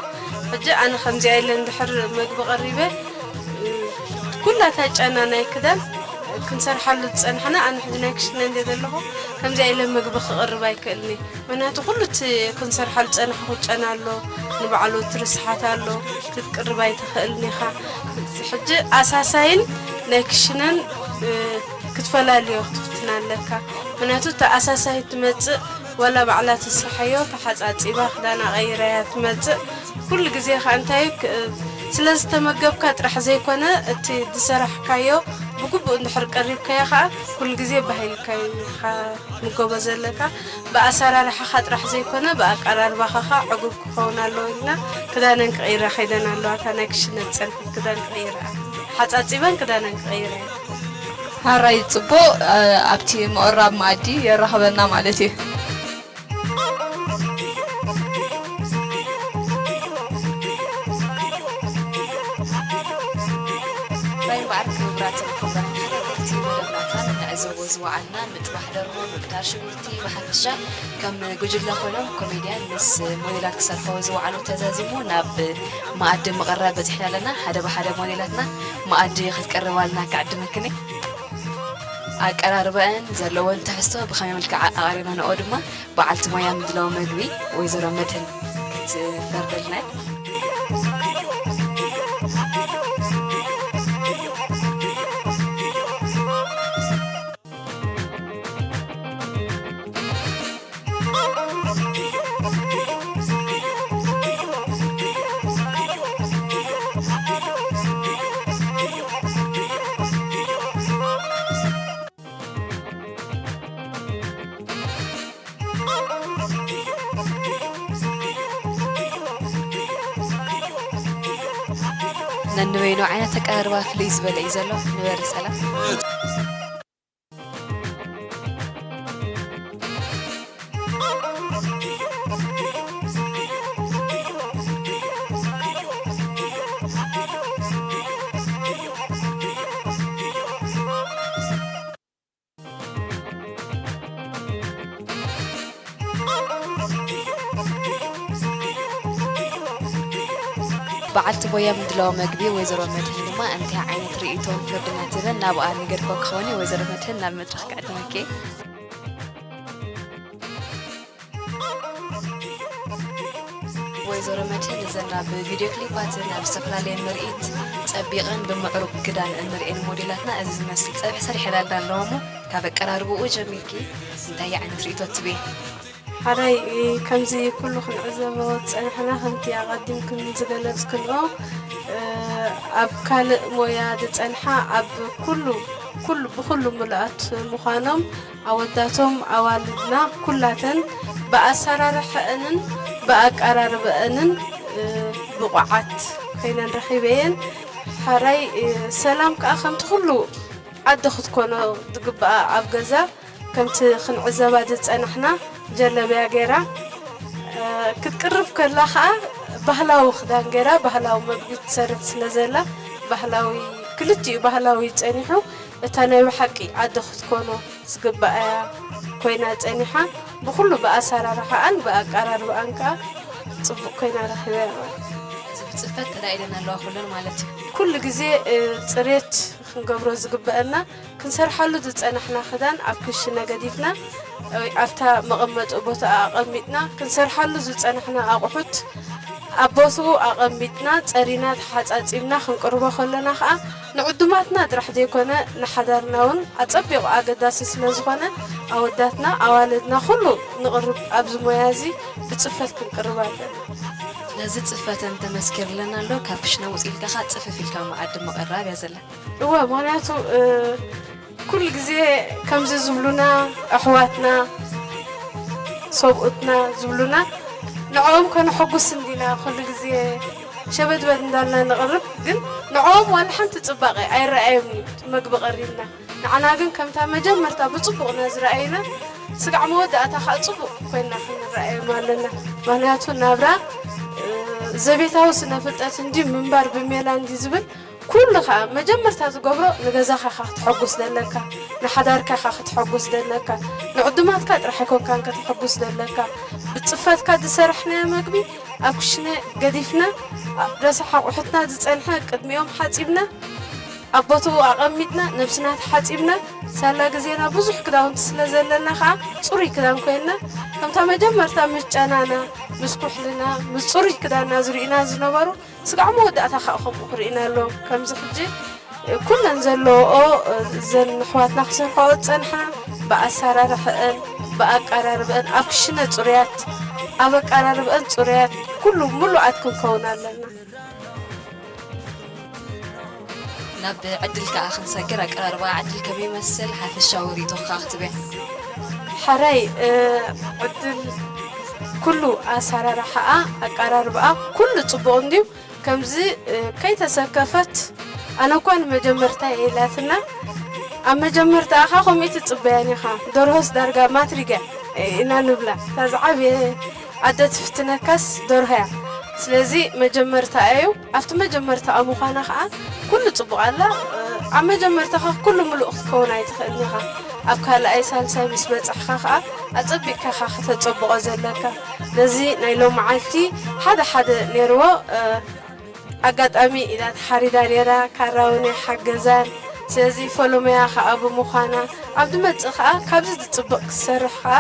ሕጂ ኣነ ከምዚኣ ኢለ እንድሕር መግቢ ቀሪበ፣ ኩላታ ጨና ናይ ክዳን ክንሰርሓሉ ዝጸናሕና፣ ኣነ ሕጂ ናይ ክሽነ እንደ ዘለኹ ከምዚኣ ኢለ መግቢ ክቕርብ ኣይክእልኒ። ምክንያቱ ኩሉ እቲ ክንሰርሓሉ ዝጸናሕኩ ጨና ኣሎ፣ ንባዕሉ እቲ ርስሓት ኣሎ፣ ክትቅርብ ኣይትኽእልን ኢኻ። ሕጂ ኣሳሳይን ናይ ክሽነን፣ እ፣ ክትፈላልዮ ክትፍትን ኣለካ። ምክንያቱ እቲ ኣሳሳይ ትመጽእ፣ ዋላ ባዕላ ትስርሓዮ፣ ተሓጻጺባ ክዳና ቀይራያ ትመጽእ። ኩሉ ግዜ ከኣ እንታይ ክ-፣ ስለ ዝተመገብካ ጥራሕ ዘይኮነ፣ እቲ ዝሰራሕካዮ ብግቡእ እንድሕር ቀሪብካዮ ከኣ፣ ኩሉ ግዜ ባህ ኢልካ ኢኻ ትምገቦ ዘለካ። ብኣሰራርሓኻ ጥራሕ ዘይኮነ፣ ብኣቀራርባኻ ከኣ ዕጉብ ክኸውን ኣለዎ ኢልና፣ ክዳነን ክቕይራ ከይደን ኣለዋ። እታ ናይ ክሽነ ዝጸንሐት ክዳን ክቕይራ፣ ሓጻጺበን ክዳነን ክቕይራ እየን። ሃራይ ጽቡቕ፣ እ፣ ኣብቲ ምቕራብ መኣዲ የራኽበና ማለት እዩ። ባይ እምበኣር ክቡራትን ክቡራን ተኸታተልቲ መደብናትና፣ ንዕዘቦ ዝወዓልና ምጥባሕ ደርሆ፣ ምብታር ሽጉርቲ፣ ብሓፈሻ ከም ጉጅለ ኮይኖም ኮሜድያን ምስ ሞዴላት ክሰርሑ ዝወዓሉ ተዛዚሙ ናብ መኣዲ ምቕራብ በጺሕና ኣለና። ሓደ ብሓደ ሞዴላትና መኣዲ ክትቀርባልና ክዕድመክን እየ። ኣቀራርባአን ዘለወን ትሕዝቶ ብኸመይ መልክዕ ኣቕሪበንኦ ድማ በዓልቲ ሞያ ምድላው መግቢ ወይዘሮ መድህን ክትፈርደልና እያ። ነንበይኑ ዓይነት ኣቀራርባ ፍልይ ዝበለ እዩ ዘሎ። ንበሪ ሰላም። በዓልቲ ሞያ ምድላው መግቢ ወይዘሮ መድህን ድማ እንታይ ዓይነት ርእይቶን ፍርድን እያ ትብል ናብኣ ንገድፎ ክኸውን እዩ። ወይዘሮ መድህን ናብ መድረኽ ክዕድመኪ እየ። ወይዘሮ መድህን እዘን ኣብ ቪድዮ ክሊፓትን ኣብ ዝተፈላለየ ምርኢት ጸቢቐን ብምዕሩግ ክዳን እንርእየን ሞዴላትና እዚ ዝመስል ጸብሒ ሰሪሐላልና ኣለዋ እሞ ካብ ኣቀራርብኡ ጀሚርኪ እንታይ ዓይነት ርእይቶ ትብየ? ሓራይ ከምዚ ኩሉ ክንዕዘቦ ዝጸናሕና ከምቲ ኣቐዲምክን ዝገለጽክንኦ፣ እ፣ ኣብ ካልእ ሞያ ዝጸንሓ ኣብ ኩሉ፣ ኩሉ፣ ብኩሉ ምሉኣት ምዃኖም ኣወዳቶም ኣዋልድና ኩላተን ብኣሰራርሐአንን ብኣቀራርበአንን፣ እ፣ ብቑዓት ኮይነን ረኺበየን። ሓራይ፣ እ፣ ሰላም ከኣ ከምቲ ኩሉ ዓዲ ክትኮኖ ዝግብኣ ኣብ ገዛ ከምቲ ክንዕዘባ ዝጸናሕና ጀለብያ ገይራ፣ እ፣ ክትቅርብ ከላ ኸኣ ባህላዊ ክዳን ገይራ ባህላዊ መግቢ ትሰርሕ ስለ ዘላ ባህላዊ፣ ክልቲኡ ባህላዊ ጸኒሑ እታ ናይ ብሓቂ ዓዲ ክትኮኖ ዝግብኣያ ኮይና ጸኒሓ። ብኹሉ ብኣሰራርሓኣን ብኣቀራርባኣን ከኣ ጽቡቕ ኮይና ረኺበያ ማለት እዩ። እዚ ብጽፈት ተላኢለን ኣለዋ ኩለን ማለት እዩ። ኩሉ ግዜ፣ እ፣ ጽሬት ክንገብሮ ዝግበአና፣ ክንሰርሓሉ ዝጸናሕና ክዳን ኣብ ክሽነ ገዲፍና፣ እ፣ ኣብታ መቐመጢ ቦታኣ ኣቐሚጥና፣ ክንሰርሓሉ ዝጸናሕና ኣቑሑት ኣብ ቦትኡ ኣቐሚጥና፣ ጸሪና፣ ተሓጻጺብና ክንቅርቦ ከለና ኸኣ፣ ንዕዱማትና ጥራሕ ዘይኮነ፣ ንሓዳርና እውን ኣጸቢቑ ኣገዳሲ ስለ ዝኾነ፣ ኣወዳትና፣ ኣዋልድና፣ ኩሉ ንቕርብ ኣብዚ ሞያ እዚ ብጽፈት ክንቅርብ ኣለና። ነዚ ጽፈተን ተመስኪርለን ኣሎ። ካብ ክሽነ ውጽእ ኢልካ ኸኣ ጽፍፍ ኢልካ መኣዲ ምቕራብ እያ ዘላ። እወ፣ ምኽንያቱ፣ እ፣ ኩሉ ግዜ ከምዚ ዝብሉና ኣሕዋትና፣ ሰብኡትና ዝብሉና፣ ንዕኦም ከነሐጉስ እንዲና ኩሉ ግዜ ሸበድበድ እንዳልና ንቕርብ። ግን ንዕኦም ዋላ ሓንቲ ጽባቐ ኣይረኣዮም እዩ፣ መግቢ ቀሪብና። ንዓና ግን ከምታ መጀመርታ ብጽቡቕና ዝረኣዩና፣ ስጋዕ መወዳእታ ከኣ ጽቡቕ ኮይንና ክንረኣዮም ኣለና። ምኽንያቱ ናብራ፣ እ፣ ዘቤታዊ ስነ ፍልጠት እንዲ ምንባር ብሜላ እንዲ ዝብል ኩሉ ከዓ መጀመርታ ዝገብሮ ንገዛኻ ኢኻ ክትሐጉስ ዘለካ፣ ንሓዳርካ ኢኻ ክትሐጉስ ዘለካ፣ ንዕዱማትካ ጥራሕ ኣይኮንካን ከተሐጉስ ዘለካ። ብፅፈትካ ዝሰራሕናዮ መግቢ ኣብ ክሽነ ገዲፍና፣ ረሳሕ ኣቑሑትና ዝፀንሐ ቅድሚኦም ሓፂብና፣ ኣብ ቦትኡ ኣቐሚጥና፣ ነብስና ተሓፂብና፣ ሳላ ግዜና ብዙሕ ክዳውንቲ ስለ ዘለና ከዓ ፅሩይ ክዳን ኮይንና፣ ከምታ መጀመርታ ምስ ጨናና፣ ምስ ኩሕልና፣ ምስ ፅሩይ ክዳንና ዝርእዩና ዝነበሩ፣ ስጋዕ መወዳእታ ከዓ ከምኡ ክርእዩና ኣለዎም። ከምዚ ሕጂ ኩለን ዘለዎኦ፣ እዘን ኣሕዋትና ክሰርሐኦ ዝፀንሓ ብኣሰራርሐአን፣ ብኣቀራርበአን፣ ኣብ ክሽነ ፅሩያት፣ ኣብ ኣቀራርበአን ፅሩያት፣ ኩሉ ምሉኣት ክንከውን ኣለና። ናብ ዕድል ከዓ ክንሰግር፣ ኣቀራርባ ዕድል ከመይ ይመስል? ሓፈሻዊ ርእይቶ ከዓ ክትበያ። ሕራይ ዕድል ኩሉ ኣሰራርሓኣ ኣቀራርባኣ ኩሉ ፅቡቕ እንድዩ። ከምዚ ከይተሰከፈት ኣነ እኳ ንመጀመርታ እየ ኢላትና። ኣብ መጀመርታ ኣኻ ከምኡ ትፅበያን ኢኻ። ደርሆስ ዳርጋ ማትሪጋ ኢና ንብላ። እታ ዝዓበየ ኣደ ትፍትነካስ ደርሆ እያ። ስለዚ መጀመርታ እዩ። ኣብቲ መጀመርታ ምዃና ከዓ ኩሉ ፅቡቕ ኣላ። ኣብ መጀመርታ ከዓ ኩሉ ምሉእ ክትከውን ኣይትኽእልን ኢኻ። ኣብ ካልኣይ ሳልሳይ ምስ በፃሕካ ከዓ ኣፀቢቕካ ኢኻ ከተፀብቖ ዘለካ። ነዚ ናይ ሎመዓልቲ ሓደ ሓደ ነይርዎ። ኣጋጣሚ ኢዳ ተሓሪዳ ነይራ፣ ካራ እውን ኣይሓገዛን። ስለዚ ፈለመያ ከዓ ብምዃና ኣብ ዝመፅእ ከዓ ካብዚ ዝፅብቕ ክትሰርሕ ከዓ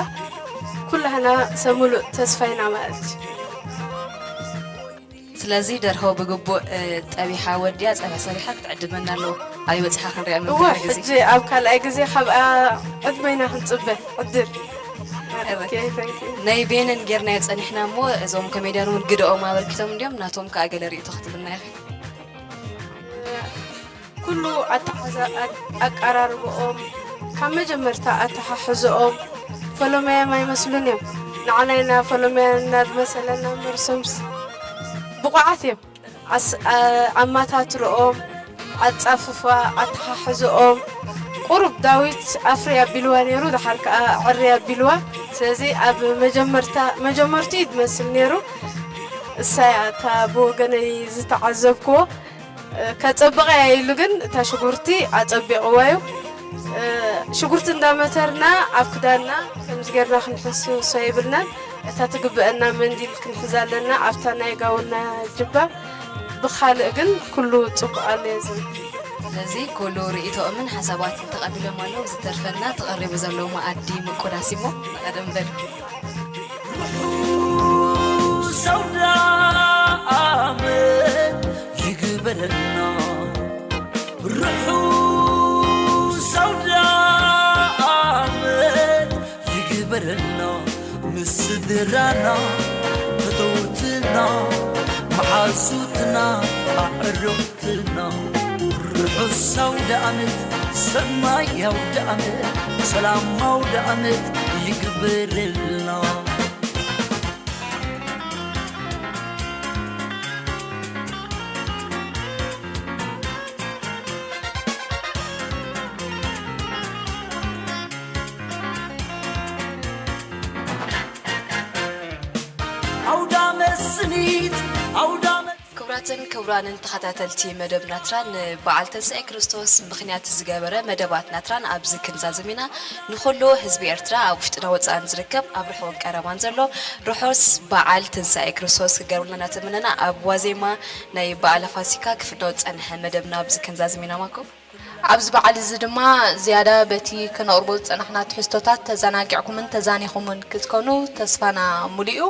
ኩላህና ሰብ ሙሉእ ተስፋ ኢና ማለት እዩ። ስለዚ ደርሆ ብግቡእ ጠቢሓ ወዲያ ፀብሒ ሰሪሓ ክትዕድመና ኣለዎ። ኣበይ በፂሓ ክንሪኣ እወ ሕጂ ኣብ ካልኣይ ግዜ ካብኣ ዕድመ ኢና ክንፅበ ዕድል ናይ ቤንን ጌርናዮ ፀኒሕና እሞ እዞም ኮሜድያን እውን ግደኦም ኣበርኪቶም እንዲዮም ናቶም ከዓ ገለ ርእቶ ክትብልና ኢኺ። ኩሉ ኣተሓዛ ኣቀራርብኦም ካብ መጀመርታ ኣተሓሕዝኦም ፈለመያም ኣይመስሉን እዮም። ንዓና ኢና ፈለመያ እናዝመሰለና እምበር እሶምስ ብቑዓት እዮም። ኣማታትርኦም፣ ኣፃፍፋ፣ ኣተሓሕዝኦም ቁሩብ ዳዊት ኣፍሪ ኣቢልዋ ነይሩ፣ ደሓር ከዓ ዕሪ ኣቢልዋ። ስለዚ ኣብ መጀመርታ መጀመርትኡ እዩ ዝመስል ነይሩ። እሳ እያ እታ ብወገነይ ዝተዓዘብክዎ። ከፀብቐያ ኢሉ ግን እታ ሽጉርቲ ኣፀቢቕዋ እዩ። ሽጉርቲ እንዳመተርና ኣብ ክዳንና ከምዚ ጌርና ክንሕስሶ የብልናን። እታ ትግበአና መንዲል ክንሕዛ ኣለና ኣብታ ናይ ጋውና ጅባ። ብኻልእ ግን ኩሉ ፅቡቕ ኣሎ እዩ ዝብል። ስለዚ ኩሉ ርእይቶኦምን ሓሳባትን ተቐቢሎም ኣለዉ። ዝተርፈና ተቐሪቡ ዘሎ መኣዲ ምቁዳስ እሞ ንቐደም በሉ። ርሑስ ኣውደኣመት ይግበረልና ርሑስ ኣውደኣመት ይግበረልና ምስ ስድራና ፈተውትና መሓዙትና ኣዕሩኽትና ርሑስ ኣውደኣመት ሰናይ ኣውደኣመት ሰላም ኣውደኣመት ይግበረልና። ኣውዳመት ስኒት ኣውዳመት ክቡራትን ክቡራንን ተኸታተልቲ መደብ ናትራ ንበዓል ተንሳኤ ክርስቶስ ምኽንያት ዝገበረ መደባት ናትራን ኣብዚ ክንዛዝም ኢና። ንኹሉ ህዝቢ ኤርትራ ኣብ ውሽጥና ወፃእን ዝርከብ ኣብ ርሑቕን ቀረባን ዘሎ ርሑስ በዓል ትንሳኤ ክርስቶስ ክገብርልና እናተመነና ኣብ ዋዜማ ናይ በዓለ ፋሲካ ክፍኖ ዝፀንሐ መደብና ኣብዚ ክንዛዝም ኢና ማኮ። ኣብዚ በዓል እዚ ድማ ዝያዳ በቲ ከነቕርቦ ዝጸናሕና ትሕዝቶታት ተዘናጊዕኩምን ተዛኒኹምን ክትኮኑ ተስፋና ሙሉእ እዩ።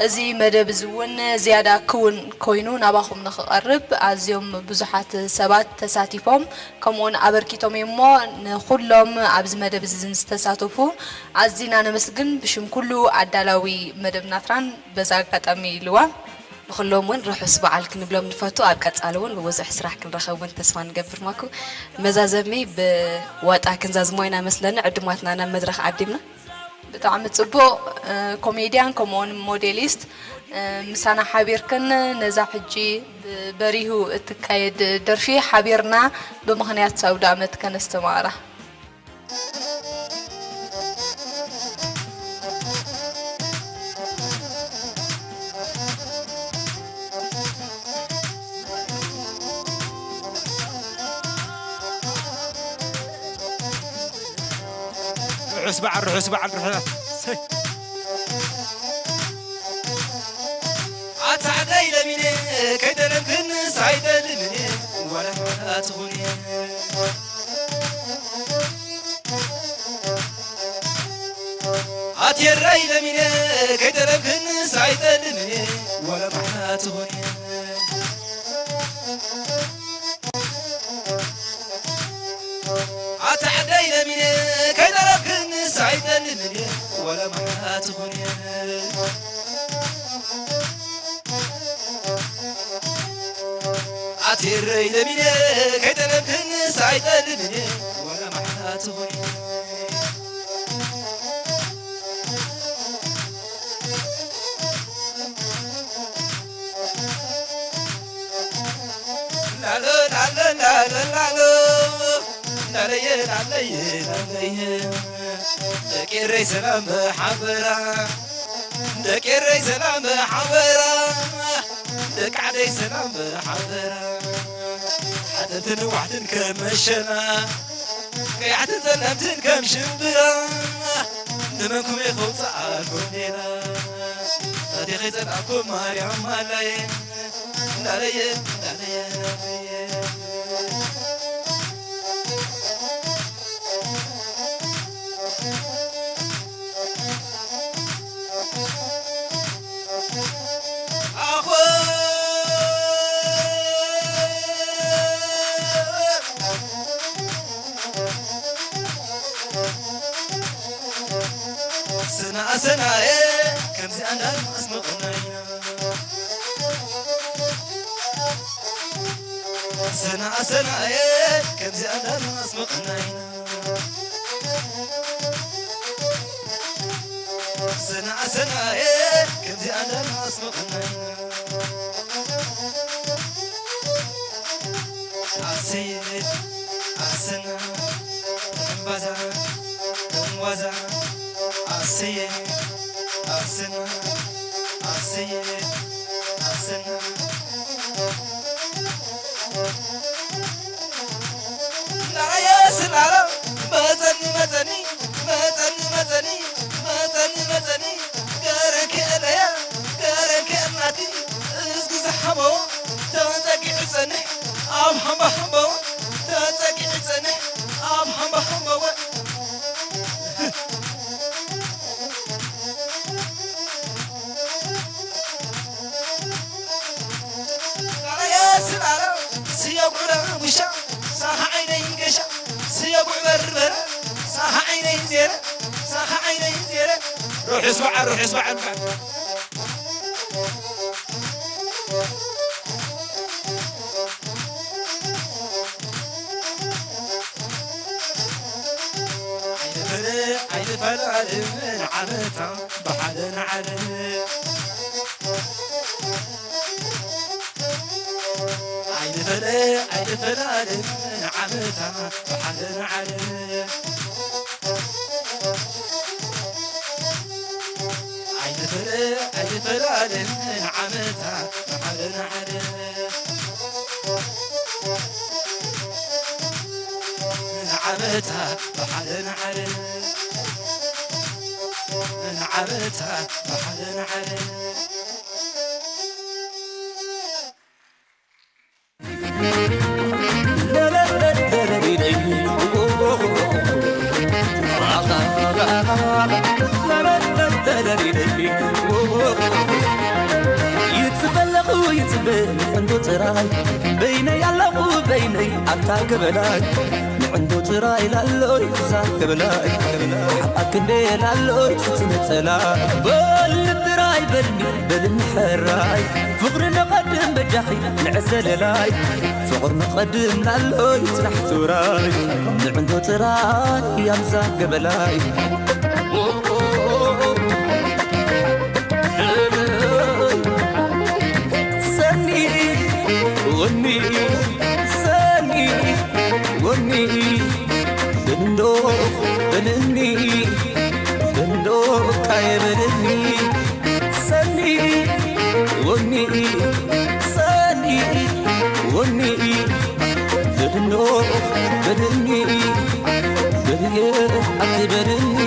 እዚ መደብ እዚ እውን ዝያዳ ክውን ኮይኑ ናባኹም ንኽቐርብ ኣዝዮም ብዙሓት ሰባት ተሳቲፎም ከምኡውን ኣበርኪቶም እዮም እሞ ንኹሎም ኣብዚ መደብ እዚ ዝተሳተፉ ኣዚና ነመስግን። ብሽም ኩሉ ኣዳላዊ መደብ ናትራን በዚ ኣጋጣሚ ልዋም ንኹሎም እውን ርሑስ በዓል ክንብሎም ንፈቱ። ኣብ ቀፃሊ እውን ብብዙሕ ስራሕ ክንረኸብ እውን ተስፋ ንገብር ማኩ። መዛዘሚ ብዋጣ ክንዛዝሞ ኢና መስለኒ። ዕዱማትና ናብ መድረኽ ዓዲምና። ብጣዕሚ ፅቡቕ። ኮሜድያን ከምኡውን ሞዴሊስት ምሳና ሓቢርክን ነዛ ሕጂ በሪሁ እትካየድ ደርፊ ሓቢርና ብምኽንያት ኣውደ ኣመት ከነስተማቕራ። ርሑስ በዓል፣ ርሑስ በዓል፣ ርሑስ። ሰይ። ኣታ ዓደይ ለሚነ ከይጠለብክን ሳይጠልብን ዋላ ማዕላ ትኹን። ኣትየራይ ለሚነ ከይጠለብክን ሳይጠልብን ዋላ ማዕላ ትኹን። ኣታ ዓደይ ለሚነ ከይጠለብክን ሳይጠልብን ዋላ ማዕላ ትኹን። ኣትየረይ ለሚነ ከይጠለብክን ሳይጠልብን ዋላ ማዕላ ትኹን። ላሎ ላሎ ላሎ ላሎ ላለየ ላለየ ላለየ ደቂ ኤረይ ሰላም ብሓበራ ደቂ ኤረይ ሰላም ብሓበራ ደቂ ዓደይ ሰላም ብሓበራ ሓፀርትን ነዋሕትን ከም መሸላ ቀያሕትን ጸለምትን ከም ሽምብራ ንመንኩም እየ ከውፅኣኩም ሌላ ታቴኸይ ጸላእኩም ማርያም ማላየ ላለየ ላለየ ላለየ ኣኾ ሰና ሰናየ ከምዚኣ እንዳስመቕናይ ሰና ሰናየ ከምዚኣ እንዳስመቕናይ ሰና ሰናየ ከምዚኣ እንዳስመቕናይ ኣሰየ ኣሰና እምባዛ እምዋዛ ኣሰየ ኣሰና ኣሰየ ኣሰና ናየ ስላሎ መፀኒ መፀኒ መፀኒ መፀኒ መፀኒ መፀኒ ገረኪ ኣለያ ገረኪ ኣላቲ እስኪ ዝሓመዎ ተፀጊዑ ጸንሕ ኣብ ሓምባ ሓምባወ ተጸጊዑ ጸንሕ ኣብ ሓምባ ሓምባወ ስላለ ስላለ ስየ ጉዕረ ጉሻ ሳኻ ዓይነይ ገሻ ስየ ጉዕ በርበረ ሳኻ ዓይነይ ዜረ ሳኻ ዓይነይ ዜረ ርሑስ በዓል ርሑስ በዓል ኣይንፈለ ኣይንፈላለን ዓመታ ብሓደ ንዓለ ኣይንፈለ ኣይንፈላለን ዓመታ ብሓደ ንዓለ ኣይንፈለ ኣይንፈላለን ዓመታ ብሓደ ንዓለ ንዓመታ ብሓደ ንዓለ ንዓመታ ብሓደ ንዓለ ይጽበ ኣለኹ ይጽበ ንቐንዶ ጥራይ በይነይ ኣለኹ በይነይ ኣብታ ገበላይ ንዕንዶ ጥራይ ላሎይ እዛ ገበላይ ሓቃ ክንደ ላሎይ ትነጸላ በል ጥራይ በልኒ በልኒ ሕራይ ፍቕሪ ንቐድም በጃኺ ንዕዘለላይ ፍቕር ንቐድም ላሎ ይጽናሕ ትውራይ ንዕንዶ ጥራይ ያምዛ ገበላይ ሰኒ ወኒ ሰኒ ወኒ በልንዶ በልኒ በልንዶ ቃየ በልኒ ሰኒ ወኒ ሰኒ ወኒ በልንዶ በልኒ በልየ ኣቲ በልኒ